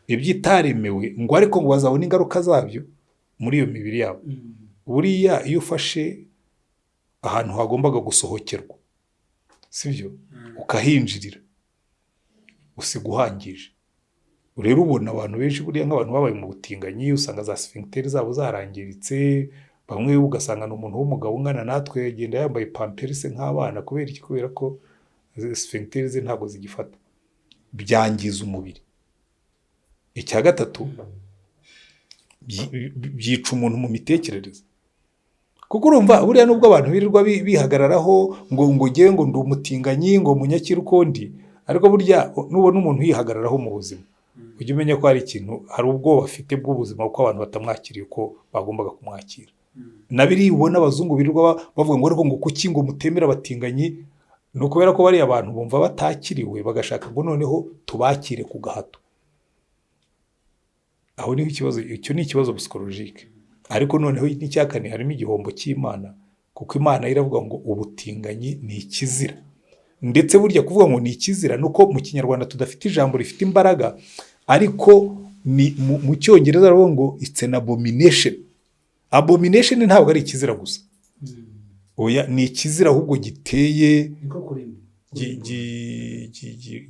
ibyo itaremewe, ngo ariko ngo bazabone ingaruka zabyo muri iyo mibiri yabo. Buriya iyo ufashe ahantu hagombaga gusohokerwa, sibyo, ukahinjirira, usiga uhangije. Rero ubona abantu benshi buriya, nk'abantu babaye mu butinganyi, usanga za sphincter zabo zarangiritse. Bamwe ugasanga ni umuntu w'umugabo ungana natwe, agenda yambaye pampers nk'abana. Kubera iki? Kubera ko sphincter ze ntabwo zigifata. Byangiza umubiri. Icya gatatu, byica umuntu mu mitekerereze, kuko urumva buriya nubwo abantu birirwa bihagararaho ngo ngewe ngo ndi umutinganyi, ngo munyakire uko ndi, ariko burya nubona umuntu yihagararaho mu buzima, ujye umenya ko hari ikintu, hari ubwoba afite bw'ubuzima, kuko abantu batamwakiriye uko bagombaga kumwakira. Na biriya ubona abazungu birirwa bavuga ngo ariko ngo kuki ngo mutemera abatinganyi, ni ukubera ko bariya abantu bumva batakiriwe, bagashaka ngo noneho tubakire ku gahato. Aho niho ikibazo, icyo ni ikibazo psychologique. Ariko noneho n'icya kane, harimo igihombo cy'Imana, kuko Imana iravuga ngo ubutinganyi ni ikizira. Ndetse burya kuvuga ngo ni ikizira ni uko mu Kinyarwanda tudafite ijambo rifite imbaraga, ariko ni mu Cyongereza baravuga ngo "it's an abomination". Abomination ntabwo ari ikizira gusa, oya, ni ikizira ahubwo giteye Niko kurimba.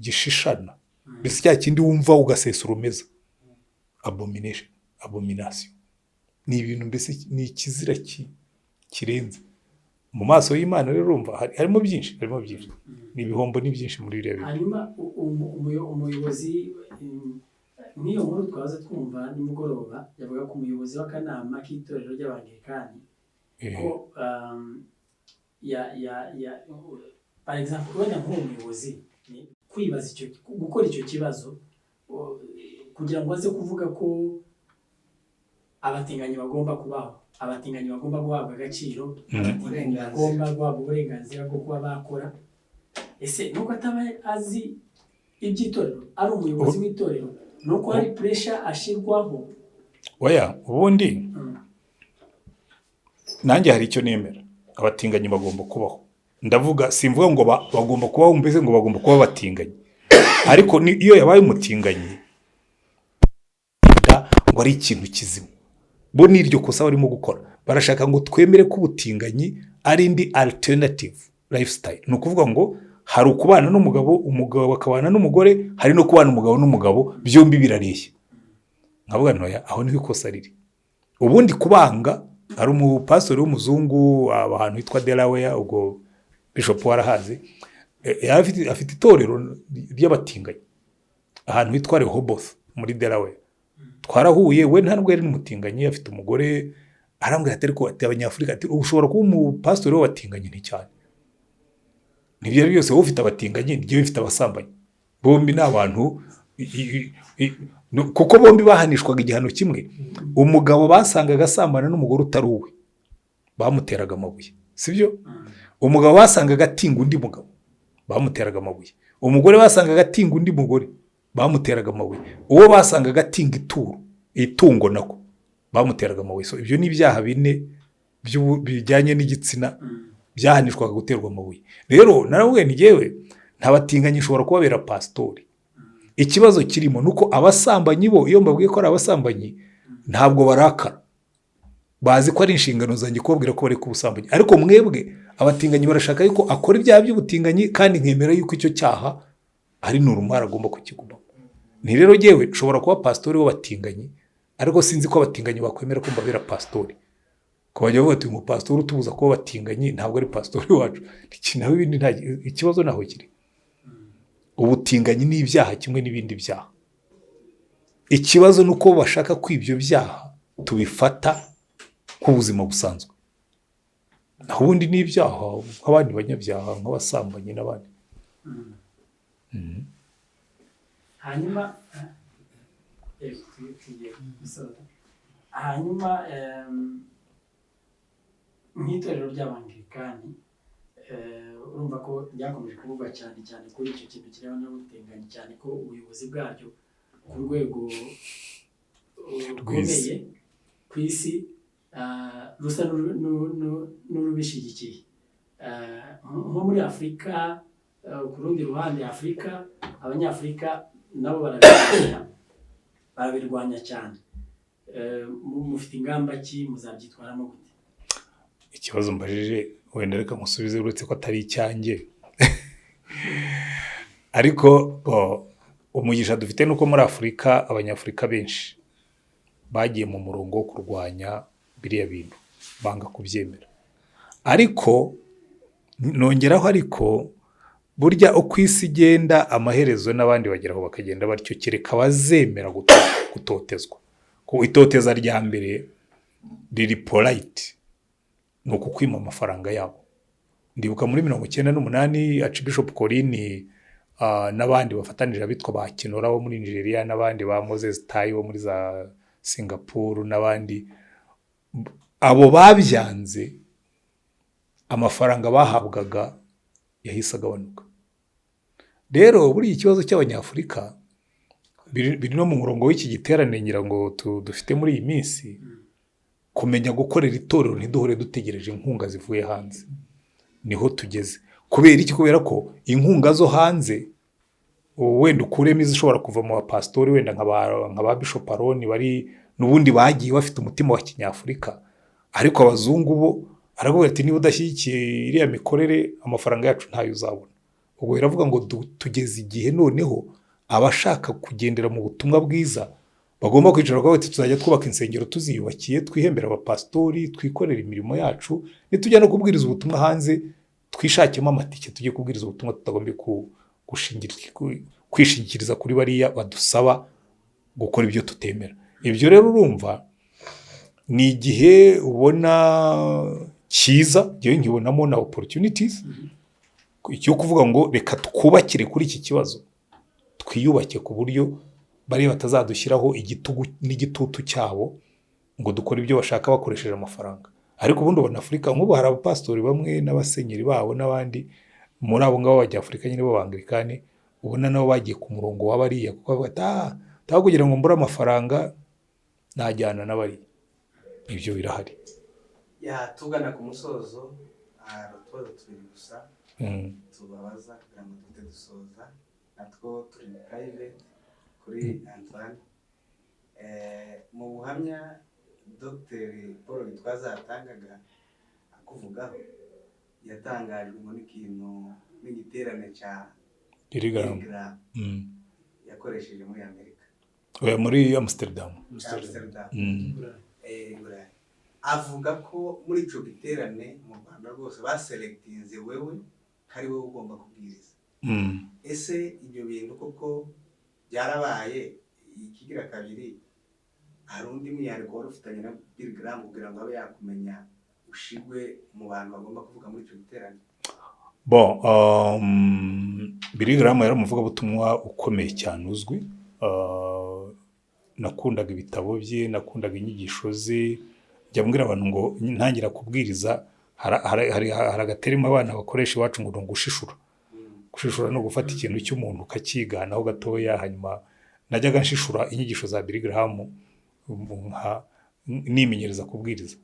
gishishana, mbese cya kindi wumva ugasesa urumeza. Abomination, abomination ni ibintu mbese ni ikizira kirenze mu maso y'Imana. Rero urumva harimo byinshi, harimo byinshi, ni ibihombo, ni byinshi muri biriya bintu. Hanyuma umuyobozi, nk'iyo nkuru twaza twumva nimugoroba, yavuga ko umuyobozi w'akanama k'itorero ry'Abangilikani ko ya ya ya par exemple wenda nk'uwo muyobozi ni kwibaza icyo, gukora icyo kibazo kugira ngo aze kuvuga ko abatinganyi bagomba kubaho, abatinganyi bagomba guhabwa agaciro, abatinganyi bagomba guhabwa uburenganzira bwo kuba bakora, ese nuko ataba azi iby'itorero, ari umuyobozi w'itorero, nuko hari pressure ashyirwaho? Oya, ubundi nanjye hari icyo nemera: abatinganyi bagomba kubaho. Ndavuga, simvuga ngo bagomba kubaho, mbese ngo bagomba kuba abatinganyi, ariko iyo yabaye umutinganyi ngo ari ikintu kizima, bo ni iryo kosa barimo gukora. Barashaka ngo twemere ko ubutinganyi ari indi alternative lifestyle. Ni ukuvuga ngo hari ukubana n'umugabo, umugabo akabana n'umugore, hari no kubana umugabo n'umugabo, byombi birareshya. Nkavuga ntoya, aho niho ikosa riri. Ubundi kubanga, hari umupasitori w'umuzungu ahantu hitwa Delaware, ubwo bishop warahazi, yari afite itorero ry'abatinganyi ahantu hitwa Rehoboth muri Delaware. Twarahuye, we nta nubwo yari n'umutinganyi, afite umugore. Arambwira ati ariko, ati Abanyafurika, ati ushobora kuba umupasitori w'abatinganyi? Nticyane, nibyo ari byose wowe ufite abatinganyi, njyewe mfite abasambanyi, bombi ni abantu kuko bombi bahanishwaga igihano kimwe. Umugabo basangaga asambana n'umugore utari uwe bamuteraga amabuye, sibyo? Umugabo basangaga atinga undi mugabo bamuteraga amabuye. Umugore basangaga atinga undi mugore bamuteraga amabuye. Uwo basangaga atinga ituro, itungo nako, bamuteraga amabuye. So ibyo ni ibyaha bine bijyanye n'igitsina byahanishwaga guterwa amabuye. Rero naramubwiye nti jyewe nta batinganyi nshobora kubabera pasitori. Ikibazo kirimo ni uko abasambanyi bo, iyo mbabwiye ko ari abasambanyi, ntabwo barakara, bazi ko ari inshingano zanjye kubabwira ko bari ku busambanyi. Ariko mwebwe abatinganyi, barashaka yuko akora ibyaha by'ubutinganyi kandi nkemera yuko icyo cyaha ari normal, agomba kukigumamo. Ni rero jyewe nshobora kuba pasitori w'abatinganyi, ariko sinzi ko abatinganyi bakwemera ko mbabera pasitori, ko bajya bavuga ati uyu mupasitori utubuza kuba abatinganyi ntabwo ari pasitori wacu. Iki naho ibindi nta ikibazo ntaho kiri. Ubutinganyi ni ibyaha kimwe n'ibindi byaha. Ikibazo ni uko bashaka ko ibyo byaha tubifata nk'ubuzima busanzwe, naho ubundi ni ibyaha nk'abandi banyabyaha, nk'abasambanyi n'abandi. Hanyuma tugiye gusoza. Hanyuma nk'itorero ry'Abangilikani, urumva ko ryakomeje kuvugwa cyane cyane kuri icyo kintu kirebana n'ubutinganyi, cyane ko ubuyobozi bwaryo ku rwego rukomeye ku isi rusa n'urubishyigikiye. Nko muri Afurika Ku rundi ruhande, Afurika, Abanyafurika nabo barabirwanya cyane. Mufite ingamba ki? Muzabyitwaramo gute? Ikibazo mbajije, wenda reka musubize, uretse ko atari icyanjye, ariko umugisha dufite ni uko muri Afurika Abanyafurika benshi bagiye mu murongo wo kurwanya biriya bintu, banga kubyemera. Ariko nongeraho, ariko burya uko isi igenda, amaherezo n'abandi bageraho bakagenda batyo, kereka abazemera gutotezwa. Ku itoteza rya mbere riri polite ni ukukwima amafaranga yabo. Ndibuka muri 98 Archbishop Kolini n'abandi bafatanije, abitwa ba Kinora bo muri Nigeria n'abandi ba Moses Tai bo muri za Singapore n'abandi, abo babyanze, amafaranga bahabwaga yahise agabanuka. Rero buriya ikibazo cy'Abanyafurika biri no mu murongo w'iki giterane ngira ngo dufite muri iyi minsi, kumenya gukorera itorero, ntiduhore dutegereje inkunga zivuye hanze. Niho tugeze. Kubera iki? Kubera ko inkunga zo hanze, wenda ukuremo izishobora kuva mu bapasitori, wenda nka ba Bishop Aroni bari n'ubundi bagiye bafite umutima wa kinyafurika, ariko abazungu bo aravuga ati: "Niba udashyigikiye iriya mikorere, amafaranga yacu ntayo uzabona." Ubwo biravuga ngo tugeze igihe noneho abashaka kugendera mu butumwa bwiza bagomba kwicara bakavuga bati: "Tuzajya twubaka insengero tuziyubakiye, twihembera abapasitori, twikorera imirimo yacu, nitujya no kubwiriza ubutumwa hanze twishakemo amatike tujye kubwiriza ubutumwa, tutagombye kwishingikiriza kuri bariya badusaba gukora ibyo tutemera." Ibyo rero urumva ni igihe ubona cyiza, njyewe nkibonamo na opportunities cyo kuvuga ngo reka twubakire kuri iki kibazo, twiyubake ku buryo bariya batazadushyiraho igitugu n'igitutu cyabo ngo dukore ibyo bashaka bakoresheje amafaranga. Ariko ubundi ubona Afurika, nk'ubu hari abapasitori bamwe n'abasenyeri babo n'abandi muri abo ngabo b'Abanyafurika nyine b'Abangilikani, ubona nabo bagiye ku murongo wa bariya, kuko bavuga ati: "Ah, taho kugira ngo mbure amafaranga najyana n'abariya." Ibyo birahari. Ya, tugana ku musozo, hari utubazo tubiri gusa tubabaza kugira ngo duhite dusoza, natwo turi private kuri Antoine. Mu buhamya Dr Paul Gitwaza yatangaga akuvugaho, yatangajwe ngo n'ikintu n'igiterane cya Billy Graham. Billy Graham yakoresheje muri Amerika. Oya, muri Amsterdam. Amsterdam. Burayi. Avuga ko muri ico giterane mu Rwanda rwose baselectinze wewe ko ari wowe ugomba kubwiriza. Ese ibyo bintu koko byarabaye? Ikigira kabiri, hari undi mwihariko wari ufitanye na Bill Graham kugira ngo abe yakumenya ushigwe mu bantu bagomba kuvuga muri icyo giterane? Bon, Billy Graham yari umuvugabutumwa ukomeye cyane uzwi. Nakundaga ibitabo bye, nakundaga inyigisho ze. Njya mbwira abantu ngo ntangira kubwiriza, hari agaterima abana bakoresha iwacu ngo ni ugushishura. Gushishura ni ugufata ikintu cy'umuntu ukakiganaho gatoya. Hanyuma najyaga nshishura inyigisho za Billy Graham nimenyereza kubwiriza.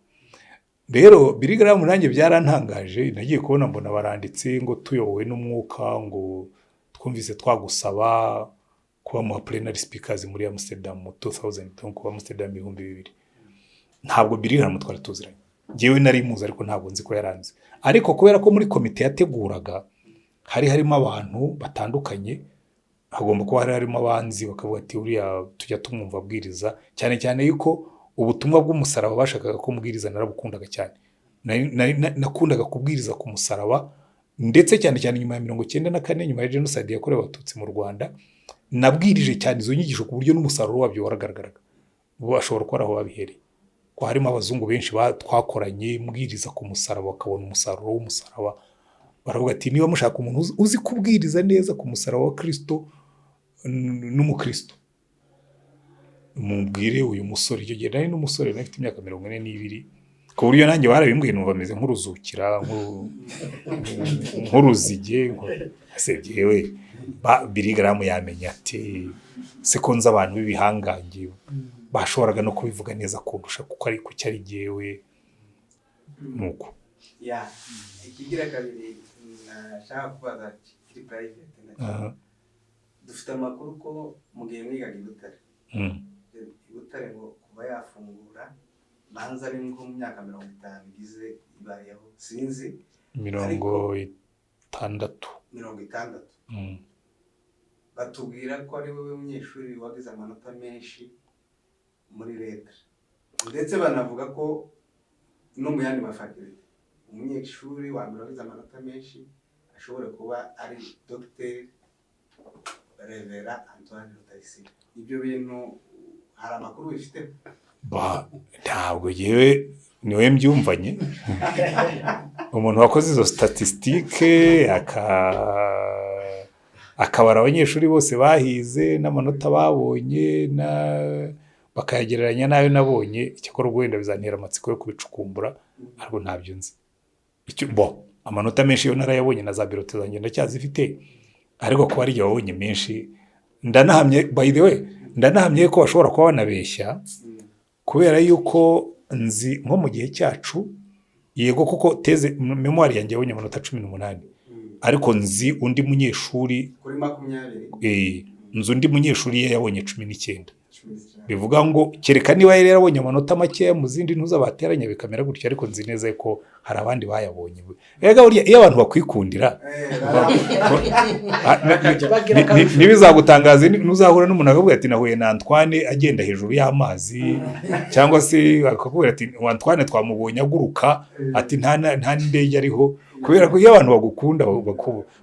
Rero Billy Graham nanjye byarantangaje, nagiye kubona mbona baranditse ngo tuyobowe n'umwuka, ngo twumvise twagusaba kuba mu plenary speakers muri Amsterdam mu 2000, donc kuba Amsterdam 2000. Ntabwo Billy Graham twari tuziranye, njyewe nari muzi ariko ntabwo nzi ko yaranze. Ariko kubera ko muri komite yateguraga hari harimo abantu batandukanye, hagomba kuba hari harimo abanzi, bakavuga ati: "Uriya tujya tumwumva abwiriza," cyane cyane yuko ubutumwa bw'umusaraba bashakaga ko mbwiriza narabukundaga cyane. Nakundaga kubwiriza ku musaraba, ndetse cyane cyane nyuma ya 94, nyuma ya jenoside yakorewe Abatutsi mu Rwanda, nabwirije cyane izo nyigisho ku buryo n'umusaruro wabyo waragaragaraga. Ubu bashobora kuba ari aho babihereye, ko harimo abazungu benshi twakoranye mbwiriza ku musaraba, bakabona umusaruro w'umusaraba, baravuga ati: "Niba mushaka umuntu uzi kubwiriza neza ku musaraba wa Kirisito n'umukristo, mubwire uyu musore." Icyo gihe nari n'umusore, nari mfite imyaka 42, ku buryo nanjye barabimbwiye numva meze nk'uruzukira, nk'uruzige. Ese jyewe Billy Graham yamenya ati se ko nzi abantu b'ibihangange bashoboraga no kubivuga neza kundusha, kuko ari kuki ari jyewe? Nuko. Ya, ikigira kabiri nashaka kubaza. Kiri private nacyo. Aha. Dufite amakuru ko mu gihe mwigaga i Butare, i Butare ngo kuba yafungura banza ari nko mu myaka 50 igize ibayeho, sinzi. 60. 60. Batubwira ko ari wowe munyeshuri wagize amanota menshi muri lettres, ndetse banavuga ko no mu yandi mafakulite umunyeshuri wa mbere wagize amanota menshi ashobora kuba ari Dr Reverend Antoine Rutayisire. Ibyo bintu hari amakuru bifite? Ba, ntabwo yewe niwe mbyumvanye. Umuntu wakoze izo statistiques akabara abanyeshuri bose bahize n'amanota babonye bakayagereranya n'ayo nabonye. Icyakora ubwo wenda bizantera amatsiko yo kubicukumbura, ariko ntabyo nzi. Bo amanota menshi yo narayabonye, na za bulletin zanjye ndacyazifite, ariko kuba ari igihe wabonye menshi, ndanahamye, by the way, ndanahamye ko bashobora kuba banabeshya, kubera yuko nzi nko mu gihe cyacu, yego kuko thèse mémoire yanjye yabonye amanota 18, ariko nzi undi munyeshuri Kuri 20? Nzi undi munyeshuri ye yabonye 19. 19. Bivuga ngo kereka niba yari yarabonye amanota makeya mu zindi ntuza bateranya bikamera gutyo, ariko nzi neza ko hari abandi bayabonye. Erega burya iyo abantu bakwikundira Bagira akarusho. Ntibizagutangaze ntuzahura n'umuntu akavuga ati: "Nahuye na Antoine agenda hejuru y'amazi," cyangwa se akakubwira ati: "Antoine twamubonye aguruka," ati nta n'indege ariho. Kubera ko iyo abantu bagukunda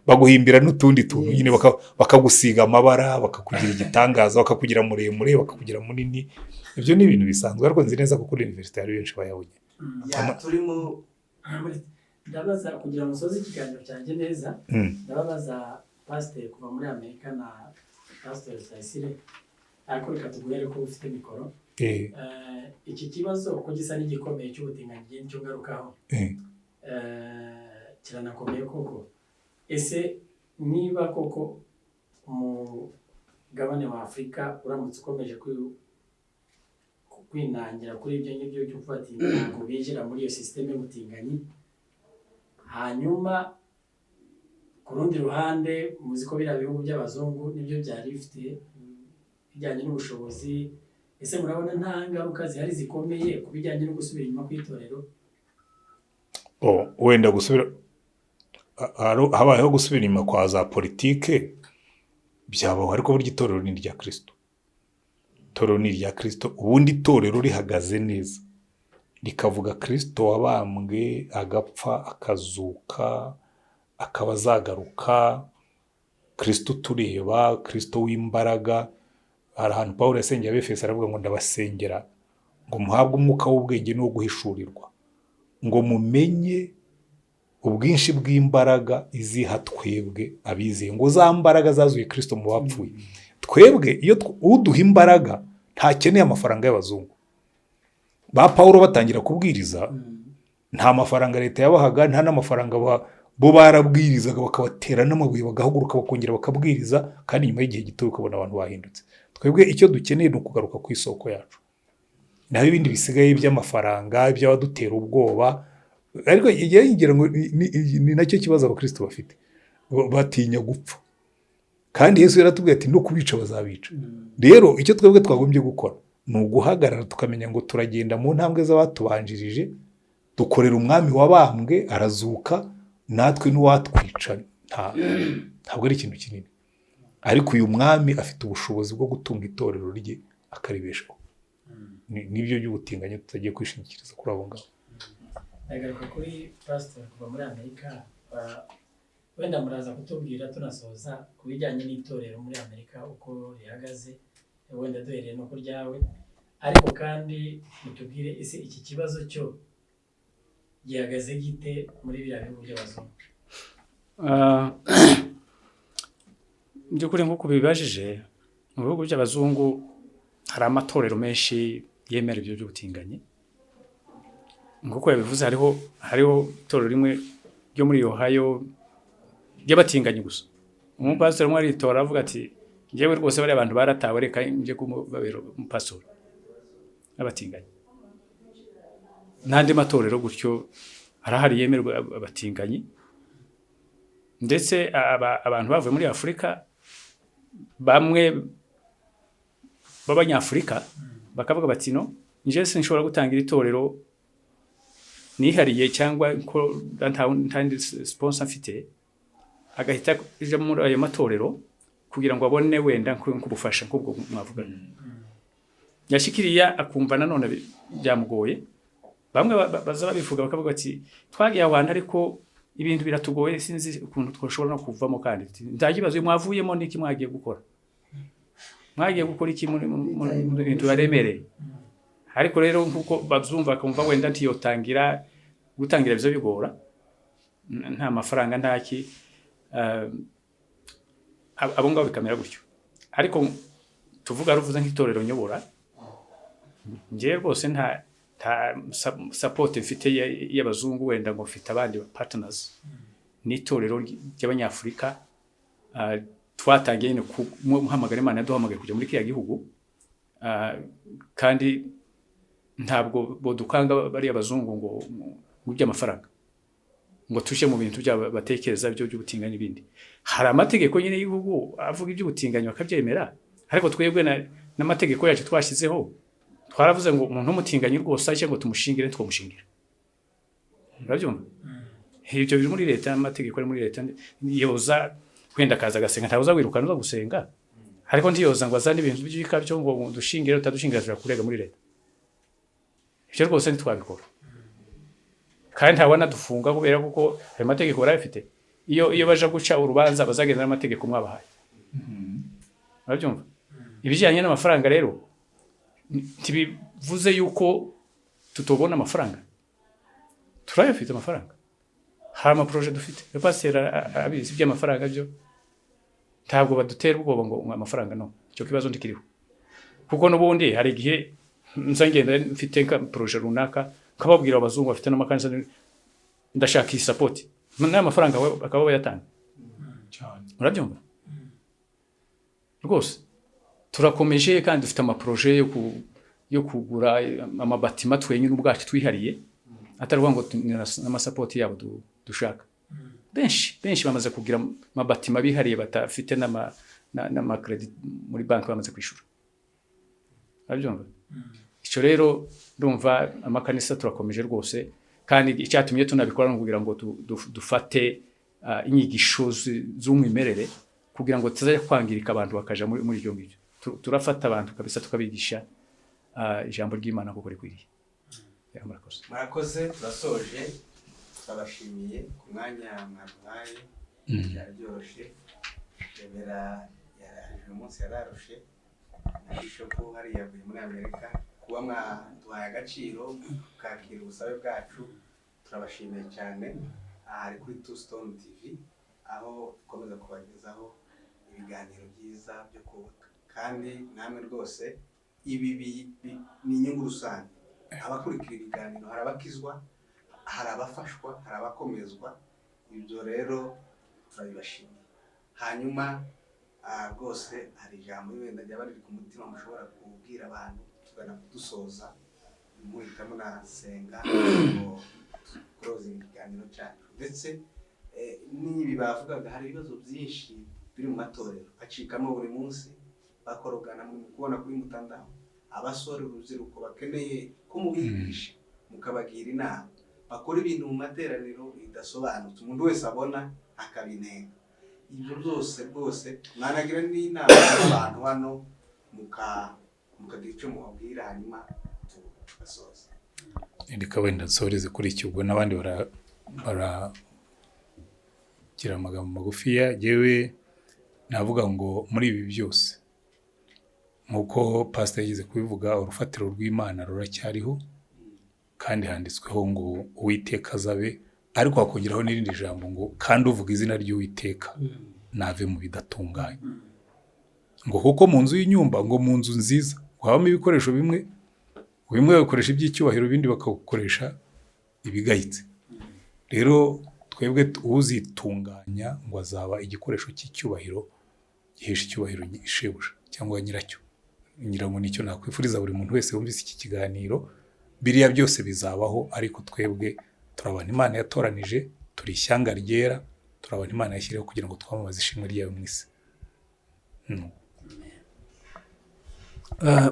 baguhimbira n'utundi tuntu nyine, bakagusiga amabara, bakakugira igitangaza, bakakugira muremure, bakakugira munini. Ibyo ni ibintu bisanzwe, ariko nzi neza ko kuri université hari benshi bayabonye. Ya, turimo. Ndabaza kugira ngo nsoze ikiganiro cyanjye neza. Ndababaza pasiteri kuva muri Amerika na Pasiteri Rutayisire, ariko reka tuguhere ko ufite mikoro. Iki kibazo uko gisa n'igikomeye cy'ubutinganyi nicyo ngarukaho. Kiranakomeye koko. Ese niba koko umugabane wa Afurika uramutse ukomeje kwinangira kuri ibyo ngibyo cyo gufata ntabwo binjira muri iyo sisiteme y'ubutinganyi, hanyuma ku rundi ruhande muzi ko biriya bihugu by'abazungu nibyo byari bifite bijyanye n'ubushobozi, ese murabona nta ngaruka zihari zikomeye ku bijyanye no gusubira inyuma kw'itorero? Oh, wenda gusubira habayeho gusubira inyuma kwa za politike byabaho, ariko burya itorero ni irya Kristo, itorero ni irya Kristo. Ubundi itorero rihagaze neza rikavuga Kristo wabambwe, agapfa, akazuka, akaba azagaruka, Kristo utureba, Kristo w'imbaraga. Hari ahantu Paul yasengeye Abefeso, aravuga ngo: "Ndabasengera ngo muhabwe umwuka w'ubwenge n'uwo guhishurirwa, ngo mumenye ubwinshi bw'imbaraga iziha twebwe abizeye," ngo za mbaraga zazuye Kristo mu bapfuye. Twebwe iyo uduha imbaraga ntakeneye amafaranga y'abazungu. Ba Pawulo batangira kubwiriza nta mafaranga leta yabahaga, nta n'amafaranga bo barabwirizaga bakabatera n'amabuye, bagahaguruka bakongera bakabwiriza, kandi nyuma y'igihe gito ukabona abantu bahindutse. Twebwe icyo dukeneye ni ukugaruka ku isoko yacu, naho ibindi bisigaye by'amafaranga by'abadutera ubwoba. Ariko igihe ngira ngo ni nacyo kibazo abakristo bafite, batinya gupfa, kandi Yesu yaratubwiye ati: "No kubica bazabica." Rero icyo twebwe twagombye gukora ni uguhagarara tukamenya ngo turagenda mu ntambwe z'abatubanjirije, dukorera umwami wabambwe arazuka. Natwe n'uwatwica ntabwo ari ikintu kinini, ariko uyu mwami afite ubushobozi bwo gutunga itorero rye akaribeshaho. Nibyo by'ubutinganyi tutagiye kwishingikiriza kuri abo ngabo. Ndagaruka kuri pasiteri kuva muri Amerika. Wenda muraza kutubwira tunasoza ku bijyanye n'itorero muri Amerika uko rihagaze, wenda duhereye no ku ryawe, ariko kandi mutubwire ese iki kibazo cyo gihagaze gite muri biriya bihugu by'abazungu? Mu by'ukuri nk'uko bibajije, mu bihugu by'abazungu hari amatorero menshi yemera ibyo by'ubutinganyi. Nk'uko yabivuze, hariho itorero rimwe ryo muri Ohio ry'abatinganyi gusa. Umupasitori umwe aritora avuga ati: "Njyewe rwose bariya abantu baratawe, reka njye kubabera umupasitori abatinganyi." N'andi matorero gutyo arahari yemerwa abatinganyi. Ndetse abantu bavuye muri Afurika, bamwe b'Abanyafurika, bakavuga bati: "No, njye sinshobora gutangira itorero nihariye cyangwa ko nta yindi sponsor mfite." Agahita aja muri ayo matorero kugira ngo abone wenda nk'ubufasha nk'ubwo mwavugaga. Yashikiriya akumva nanone byamugoye. Bamwe baza babivuga, bakavuga bati: "Twagiye aho hantu, ariko ibintu biratugoye, sinzi ukuntu twashobora no kuvamo." Kandi nta kibazo, iyo mwavuyemo niki mwagiye gukora? Mwagiye gukora iki mu bintu baremereye? Ariko rero nkuko babyumva, akumva wenda ntiyotangira, gutangira bizo bigora, nta mafaranga, ntaki. Abo ngabo bikamera gutyo. Ariko tuvuga ruvuze nk'itorero nyobora, njyewe rwose nta support mfite y'abazungu wenda ngo mfite abandi partners. N'itorero ry'Abanyafurika, twatangiye nyine muhamagara Imana yaduhamagaye kujya muri kiriya gihugu, kandi ntabwo bodukanga bariya bazungu ngo iby'amafaranga, ngo tuje mu bintu byabo batekereza byo by'ubutinganyi n'ibindi. Hari amategeko nyine y'igihugu avuga iby'ubutinganyi, bakabyemera, ariko twebwe n'amategeko yacu twashyizeho, twaravuze ngo umuntu w'umutinganyi rwose aje ngo tumushingire, twamushingira. Urabyumva, ibyo biri muri leta, amategeko ari muri leta. Yoza wenda akaza agasenga, ntawe uza wirukana uza gusenga, ariko ntiyoza ngo azane ibintu by'ibikabyo ngo dushingire, utadushingira turakurega muri leta. Ibyo rwose ntitwabikora, kandi ntawanadufunga kubera kuko ayo mategeko barayafite. Iyo baja guca urubanza, bazagenda n'amategeko mwabahaye. Urabyumva? Ibijyanye n'amafaranga rero, ntibivuze yuko tutobona amafaranga. Turayafite amafaranga, hari amaprojet dufite. Pasiteri abizi iby'amafaranga byo, ntabwo badutera ubwoba ngo amafaranga. No icyo kibazo ntikiriho, kuko n'ubundi hari igihe nza ngenda mfite nka projet runaka, nkababwira abazungu bafite n'amakanisa, ndashaka iyi support n'aya mafaranga, bakaba bayatanga. Cyane. Urabyumva rwose, turakomeje kandi dufite amaprojet yo kugura amabatima twenyine ubwacu twihariye, atari ukuvuga ngo ni n'amasupport yabo dushaka. Benshi benshi bamaze kugira amabatima bihariye, batafite n'amacredit muri banki, bamaze kwishyura. Urabyumva? Icyo rero ndumva amakanisa turakomeje rwose, kandi icyatumye tunabikora ni ukugira ngo dufate inyigisho z'umwimerere, kugira ngo tutazajya kwangirika, abantu bakaja muri ibyo ngibyo. Turafata abantu kabisa tukabigisha ijambo ry'Imana kuko rikwiriye. Ya, murakoze. Murakoze, turasoje. Turabashimiye ku mwanya mwaduhaye, byari byoroshye. Rebera yaraje uyu munsi, yararushe, na Bishop hariya yavuye muri Amerika. Kuba mwaduhaye agaciro mukakira ubusabe bwacu, turabashimiye cyane. Aha ari kuri Two Stone TV, aho dukomeza kubagezaho ibiganiro byiza byo kubaka. Kandi namwe rwose ibi ni inyungu rusange. Abakurikira ibiganiro, hari abakizwa, hari abafashwa, hari abakomezwa. Ibyo rero turabibashimiye. Hanyuma rwose hari ijambo wenda ryaba riri ku mutima mushobora kubwira abantu tugana kudusoza, muhita munasenga ngo kuroza ikiganiro cyacu. Ndetse n'ibi bavugaga, hari ibibazo byinshi biri mu matorero acikamo buri munsi, bakorogana mu kubona kuri mutandao, abasore, urubyiruko bakeneye ko mubigisha, mukabagira inama. Bakora ibintu mu materaniro bidasobanutse, umuntu wese abona akabinenga. Ibyo byose rwose mwanagira n'inama y'abantu hano, mukagira icyo mubabwira, hanyuma tugasoza. Reka wenda nsoreze kuri iki, ubwo n'abandi baragira amagambo magufiya. Yewe, navuga ngo muri ibi byose, nk'uko pasiteri yigeze kubivuga, urufatiro rw'Imana ruracyariho, kandi handitsweho ngo "Uwiteka azabe", ariko hakongeraho n'irindi jambo ngo "kandi uvuga izina ry'Uwiteka nave mu bidatunganye", ngo kuko mu nzu y'inyumba, ngo mu nzu nziza, ngo habamo ibikoresho bimwe, bimwe babikoresha iby'icyubahiro, ibindi bakawukoresha ibigayitse. Rero twebwe uzitunganya ngo azaba igikoresho cy'icyubahiro gihesha icyubahiro shebuja cyangwa nyiracyo. Ngira ngo nicyo nakwifuriza buri muntu wese wumvise iki kiganiro. Biriya byose bizabaho, ariko twebwe turi abantu Imana yatoranije, turi ishyanga ryera. Turi abantu Imana yashyiriyeho kugira ngo twamamaze ishimwe ryayo mu isi.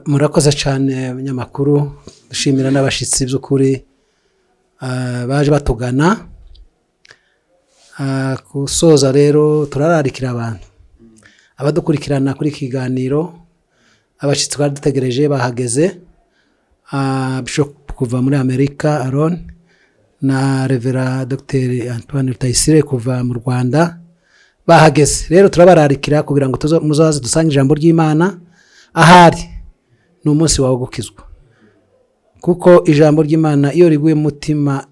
Murakoze cyane abanyamakuru, dushimira n'abashyitsi by'ukuri baje batugana. Gusoza rero, turararikira abantu abadukurikirana kuri iki kiganiro. Abashyitsi twari dutegereje bahageze, Bishop kuva muri Amerika Aaron na Reverend Dr Antoine Rutayisire kuva mu Rwanda bahageze. Rero turabararikira kugira ngo muzaze dusange ijambo ry'Imana. Ahari ni umunsi wawe gukizwa, kuko ijambo ry'Imana iyo riguye mu mutima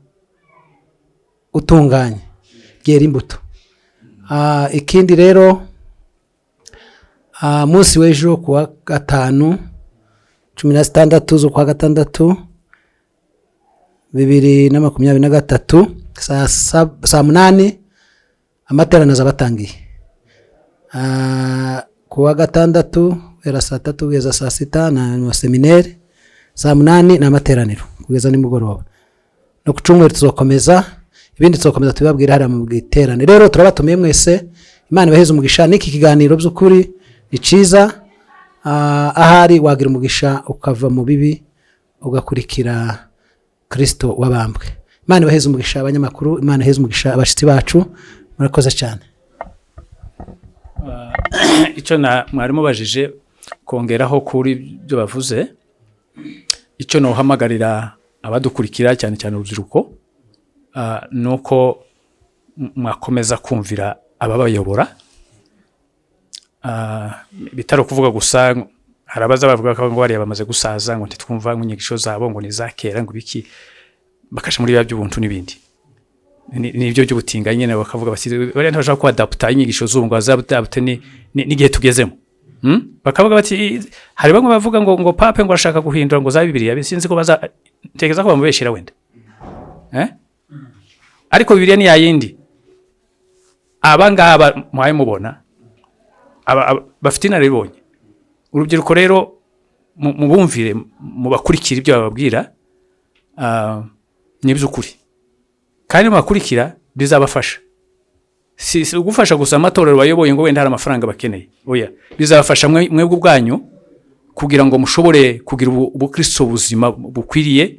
utunganye ryera imbuto. Ikindi rero, munsi w'ejo ku wa gatanu, 16 z'ukwa gatandatu 2023, saa 8 amateraniro azaba atangiye. Ku wa gatandatu guhera saa 3 kugeza saa 6 na semineri, saa 8 ni amateraniro kugeza nimugoroba. No ku cyumweru tuzakomeza, ibindi tuzakomeza tubibabwira hariya mu giterane. Rero turabatumiye mwese. Imana ibaheze umugisha. N'iki kiganiro by'ukuri ni cyiza. Ahari wagira umugisha ukava mu bibi ugakurikira Kristo wabambwe. Imana ibaheze umugisha abanyamakuru, Imana iheze umugisha abashyitsi bacu. Murakoze cyane. Icyo na mwari mubajije, kongeraho kuri ibyo bavuze, icyo nohamagarira abadukurikira, cyane cyane urubyiruko, ni uko mwakomeza kumvira ababayobora. Bitari ukuvuga gusa, hari abaza bavuga ko ngo bariya bamaze gusaza, ngo ntitwumva, ngo inyigisho zabo ngo ni iza kera, ngo ibiki, bakasha muri biba by'ubuntu n'ibindi. Nibyo by'ubutinganyi nyine, bakavuga bati bariya ntibashaka kuadaputa inyigisho z'ubu ngo bazadapute n'igihe tugezemo. Bakavuga bati hari bamwe bavuga ngo pape ngo arashaka guhindura ngo za Bibiliya. Sinzi ko baza ntekereza ko bamubeshyera wenda, eh? Ariko Bibiliya ni yayindi. Aba ngaba muhaye mubona aba bafite inararibonye. Urubyiruko rero mubumvire, mubakurikire ibyo bababwira, ni iby'ukuri, kandi mubakurikira bizabafasha. Si ugufasha gusa amatorero bayoboye ngo wenda hari amafaranga bakeneye, oya, bizabafasha mwebwe ubwanyu kugira ngo mushobore kugira ubukristo buzima bukwiriye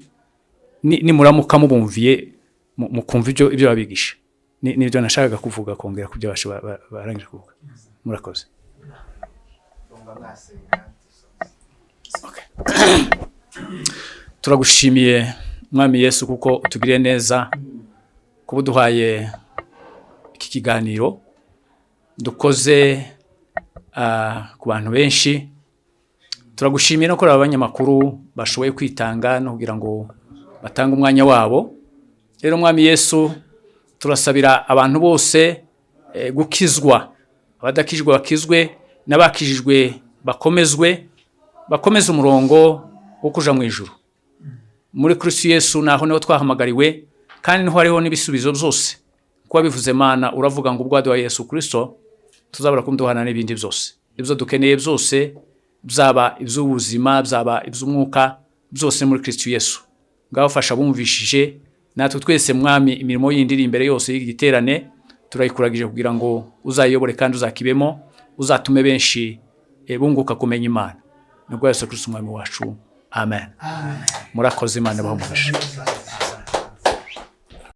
nimuramuka mubumviye, mukumva ibyo babigisha. Nibyo nashakaga kuvuga, kongera ku byo barangije kuvuga. Murakoze. Ndumva mwasenga dusoza. Turagushimiye Mwami Yesu kuko utugiriye neza kuba uduhaye iki kiganiro dukoze ku bantu benshi. Turagushimiye no kuri aba banyamakuru bashoboye kwitanga no kugira ngo batange umwanya wabo. Rero Mwami Yesu, turasabira abantu bose gukizwa, abadakijwe bakizwe, n'abakijijwe bakomezwe, bakomeze umurongo wo kuja mu ijuru muri Kristo Yesu. Naho niho twahamagariwe kandi niho hariho n'ibisubizo byose. Kuba bivuze Mana, uravuga ngo ubwo waduhaye Yesu Kristo tuzabura kumuduhana n'ibindi byose, ibyo dukeneye byose, byaba iby'ubuzima, byaba iby'umwuka, byose muri Kristo Yesu. Ngaho fasha bumvishije natwe twese Mwami. Imirimo yindi iri imbere yose y'iki giterane turayikuragije kugira ngo uzayiyobore kandi uzakibemo, uzatume benshi bunguka kumenya Imana. Nibwo Yesu Kristo Umwami wacu, amen. Murakoze, Imana ibahe umugisha.